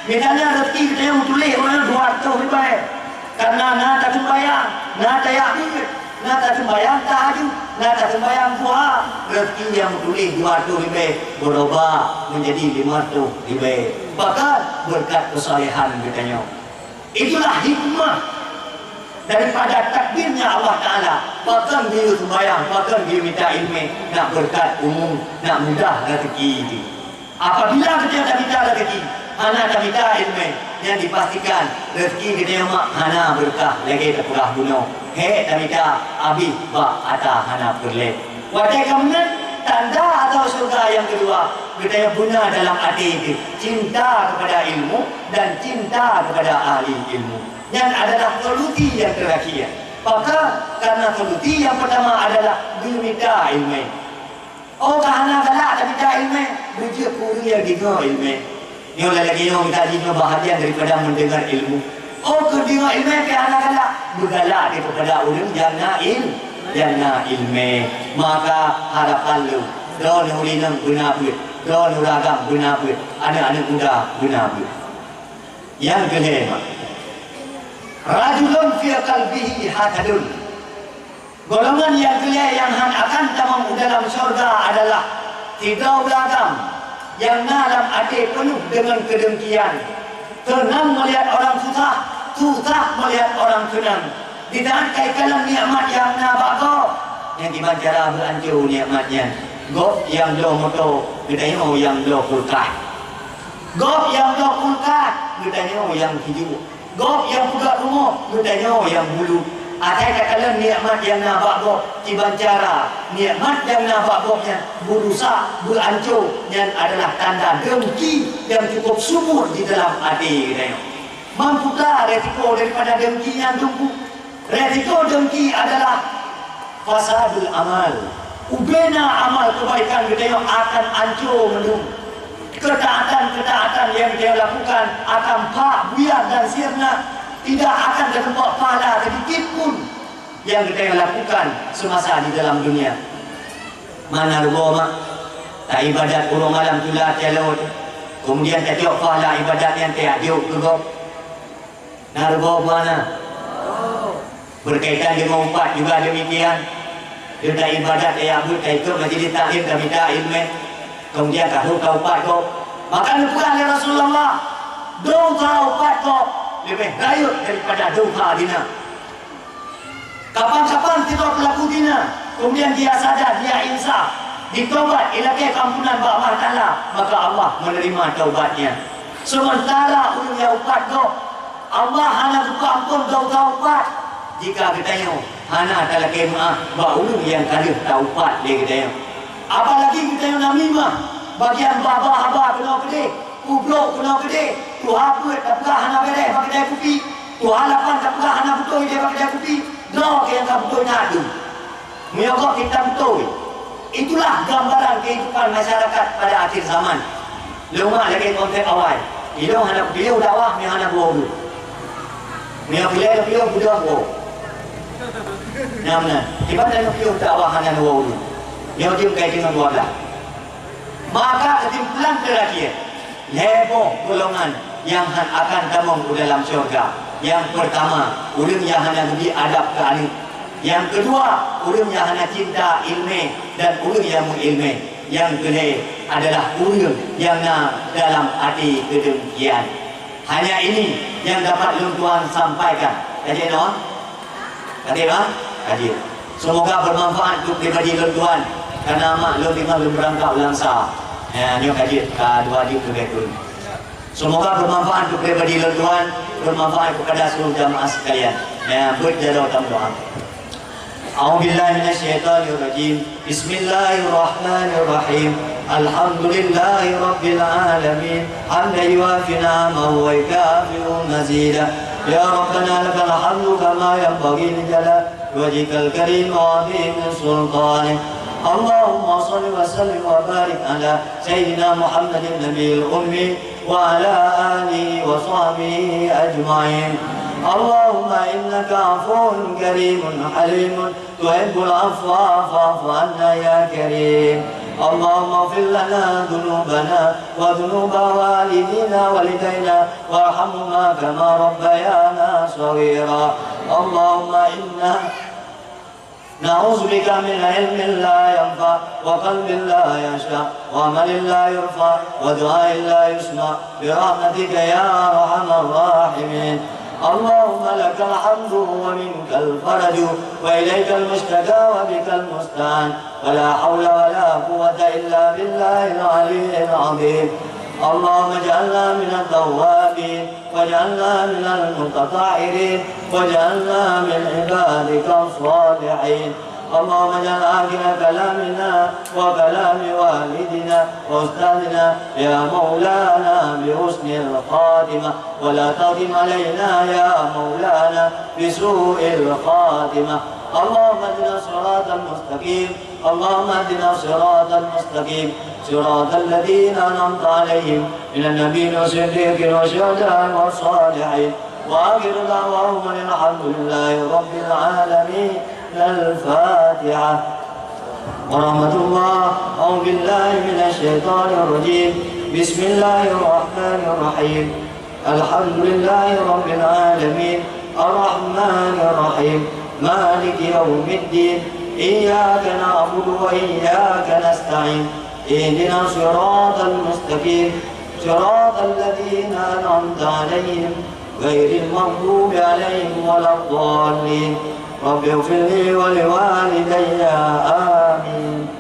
Misalnya rezeki geutanyoe meutuléh uroe nyoe dua reutôh ribèe. Karena na taseumbayang, na tajak beuet, na taseumbayang tahajud, na taseumbayang duha, rezeki nyang meutuléh dua reutôh ribèe beurubah meunjadi lima reutôh ribèe. Bahkan beureukat keusalehan geutanyoe. Itulah hikmah daripada takdirnya Allah Taala. Pakon geuyue seumbayang, pakon geuyue mita ileumèe, nak beureukat umu, nak mudah rezeki jih. Apabila geutanyoe tamita rezeki, hana tamita ileumèe, nyan dipastikan rezeki geutanyoe mak hana beureukat lagèe tapeugah bunoe. Hèk tamita, abéh bak ata hana peureulèe. Watèe ka meunan, tanda atau syeuruga nyang keudua, geutanyoe beuna dalam até teuh cinta keupada ilmu dan cinta keupada ahli ilmu. Nyan adalah solusi nyang teurakhir. Maka, karena solusi nyang peurtama adalah geumita ileumèe. Oh, ka hana galak tamita ileumèe, beujeuet keu ureueng nyang deungoe ileumèe. Nyoe lagèe nyoe mita jinoe bahagian daripada mendengar ilmu. Oh, keu deungoe iéleumé pih hana galak. Beugalak di keupada ureuëng nyang na il-, nyang na iéleumé. Maka harapan lôn, droeneuh ureuëng inong beuna beuet, droeneuh ureuëng agam beuna beuet, aneuëk-aneuëk muda beuna beuet. Nyang keulhée, mak, rajulun fi qalbihi hasadun. Golongan nyang keulhée nyang hán akan tamong u dalam syeuruga adalah sidroe ureuëng agam nyang na lam até peunoh deungon keudengkian, seunang meulihat orang susah, susah meulihat orang seunang. Di saát ka ikalon nikmat nyang na bak gob, nyang kiban cara beuancô nikmat nyan. Gob nyang bloe moto, geutanyoe nyang bloe kulkas. Gob nyang bloe kulkas, geutanyoe nyang sijuek. Gob nyang peugah rumoh, geutanyoe nyang bulut. Asai takalon nikmat nyang na bak gob, kiban cara nikmat nyang na bak gob nyan beurusak, beuancô, nyan adalah tanda dengki nyang cukup subur di dalam até geutanyoe. Meuputra resiko daripada dengki nyan teungku. Resiko dengki adalah fasadul amal. Ubena amal keubaikan geutanyoe akan ancô meunung. Keutaatan-keutaatan nyang geutanyoe lakukan akan phak buyar dan sirna, tidak akan teutumpok pahala sedikit pun nyang geutanyoe lakukan semasa di dalam dunia. Mana rugoe mak, taibadat uroe malam tula tialoe, kemudian tacok pahala ibadat nyan tajok keu gob. Na rugoe buana. Berkaitan dengan upat juga demikian. Kita ibadat, ya, buet, kita ikut majlis taklim, kita minta ilmu. Kemudian tahu ka upat gob. Maka neupeugah lé Rasulullah, dosa upat gob lebih rayeuk daripada dosa zina. Kapan-kapan sidroe pelaku zina, kemudian dia sadar, dia insaf, ditobat, ilakée keampunan bak Allah Taala, maka Allah menerima taubatnya. Sementara ureuëng nyang upat gob, Allah hana geupeuamphon dosa upat jika geutanyoe hana talakée meuáh bak ureuëng nyang ka lheueh taupat lé geutanyoe. Apalagi geutanyoe namimah, bagian babah haba keunoe keudeh, pubrok keunoe keudeh, tuha peuet tapeugah hana beureh bak keudai kupi, tuha lapan tapeugah hana beutôi lé bak keudai kupi, droe keu nyang ka beutôi na dum. Meunyoe gob kita beutôi, itulah gambaran kehidupan masyarakat pada akhir zaman. Lôn mak lagée konsep awai, ilôn hana kupiôh dakwah meunyoe hana geuwoe ulôn. Meunyoe peureulée lôn piôh, beudôh geuwoe. Nyang meunan, kiban lôn piôh dakwah hana geuwoe ulôn. Nyoe jeuem kai deungon dua blah. Maka keusimpulan teurakhir, lhée boh golongan nyang hán akan tamong u dalam syeuruga. Nyang peurtama, ureuëng nyang hana geubri adab keu aneuëk. Nyang keudua, ureuëng nyang hana cinta iéleumé dan ureuëng nyang meuiéleumé. Nyang keulhée adalah ureuëng nyang na dalam até keudengkian. Hanya ini nyang dapat lôn tuan sampaikan. Ka jeuet, Noah? Ka jeuet, Noah? Ka jeuet. Semoga bermanfaat untuk pribadi lôn tuan. Karena mak lôn teungoh lôn beurangkat u Langsa. Ya, nyoe ka jeuet, ka dua jeuet leubeh kureueng. Semoga bermanfaat untuk pribadi lôn tuan, bermanfaat kepada seluruh jamaah sekalian. Ya, beuet jaroe tameudoá. أعوذ بالله من الشيطان الرجيم. بسم الله الرحمن الرحيم. الحمد لله رب العالمين. حمدا يوافي نعمه ويكافئ مزيده. يا ربنا لك الحمد كما ينبغي لجلال وجهك الكريم وعظيم سلطانك. اللهم صل وسلم وبارك على سيدنا محمد النبي الأمي وعلى آله وصحبه أجمعين. اللهم إنك عفو كريم حليم تحب العفو فاعف عنا يا كريم. اللهم اغفر لنا ذنوبنا وذنوب والدينا والدينا وارحمهما كما ربيانا صغيرا. اللهم إنا نعوذ بك من علم لا ينفع وقلب لا يخشع وعمل لا يرفع ودعاء لا يسمع برحمتك يا أرحم الراحمين. اللهم لك الحمد ومنك الفرج وإليك المشتكى وبك المستعان ولا حول ولا قوة إلا بالله العلي العظيم. اللهم اجعلنا من التوابين واجعلنا من المتطهرين واجعلنا من عبادك الصالحين. اللهم اجعل آخر كلامنا وكلام والدنا وأستاذنا يا مولانا بحسن الخاتمة، ولا تختم علينا يا مولانا بسوء الخاتمة. اللهم اهدنا الصراط المستقيم. اللهم اهدنا الصراط المستقيم، صراط الذين أنعمت عليهم من النبيين والصديقين والشهداء والصالحين. وآخر دعواهم أن الحمد لله رب العالمين. الفاتحة. ورحمة الله. أعوذ بالله من الشيطان الرجيم. بسم الله الرحمن الرحيم. الحمد لله رب العالمين. الرحمن الرحيم. مالك يوم الدين. إياك نعبد وإياك نستعين. اهدنا الصراط المستقيم. صراط الذين أنعمت عليهم غير المغضوب عليهم ولا الضالين. رب اغفر لي ولوالدي. آمين.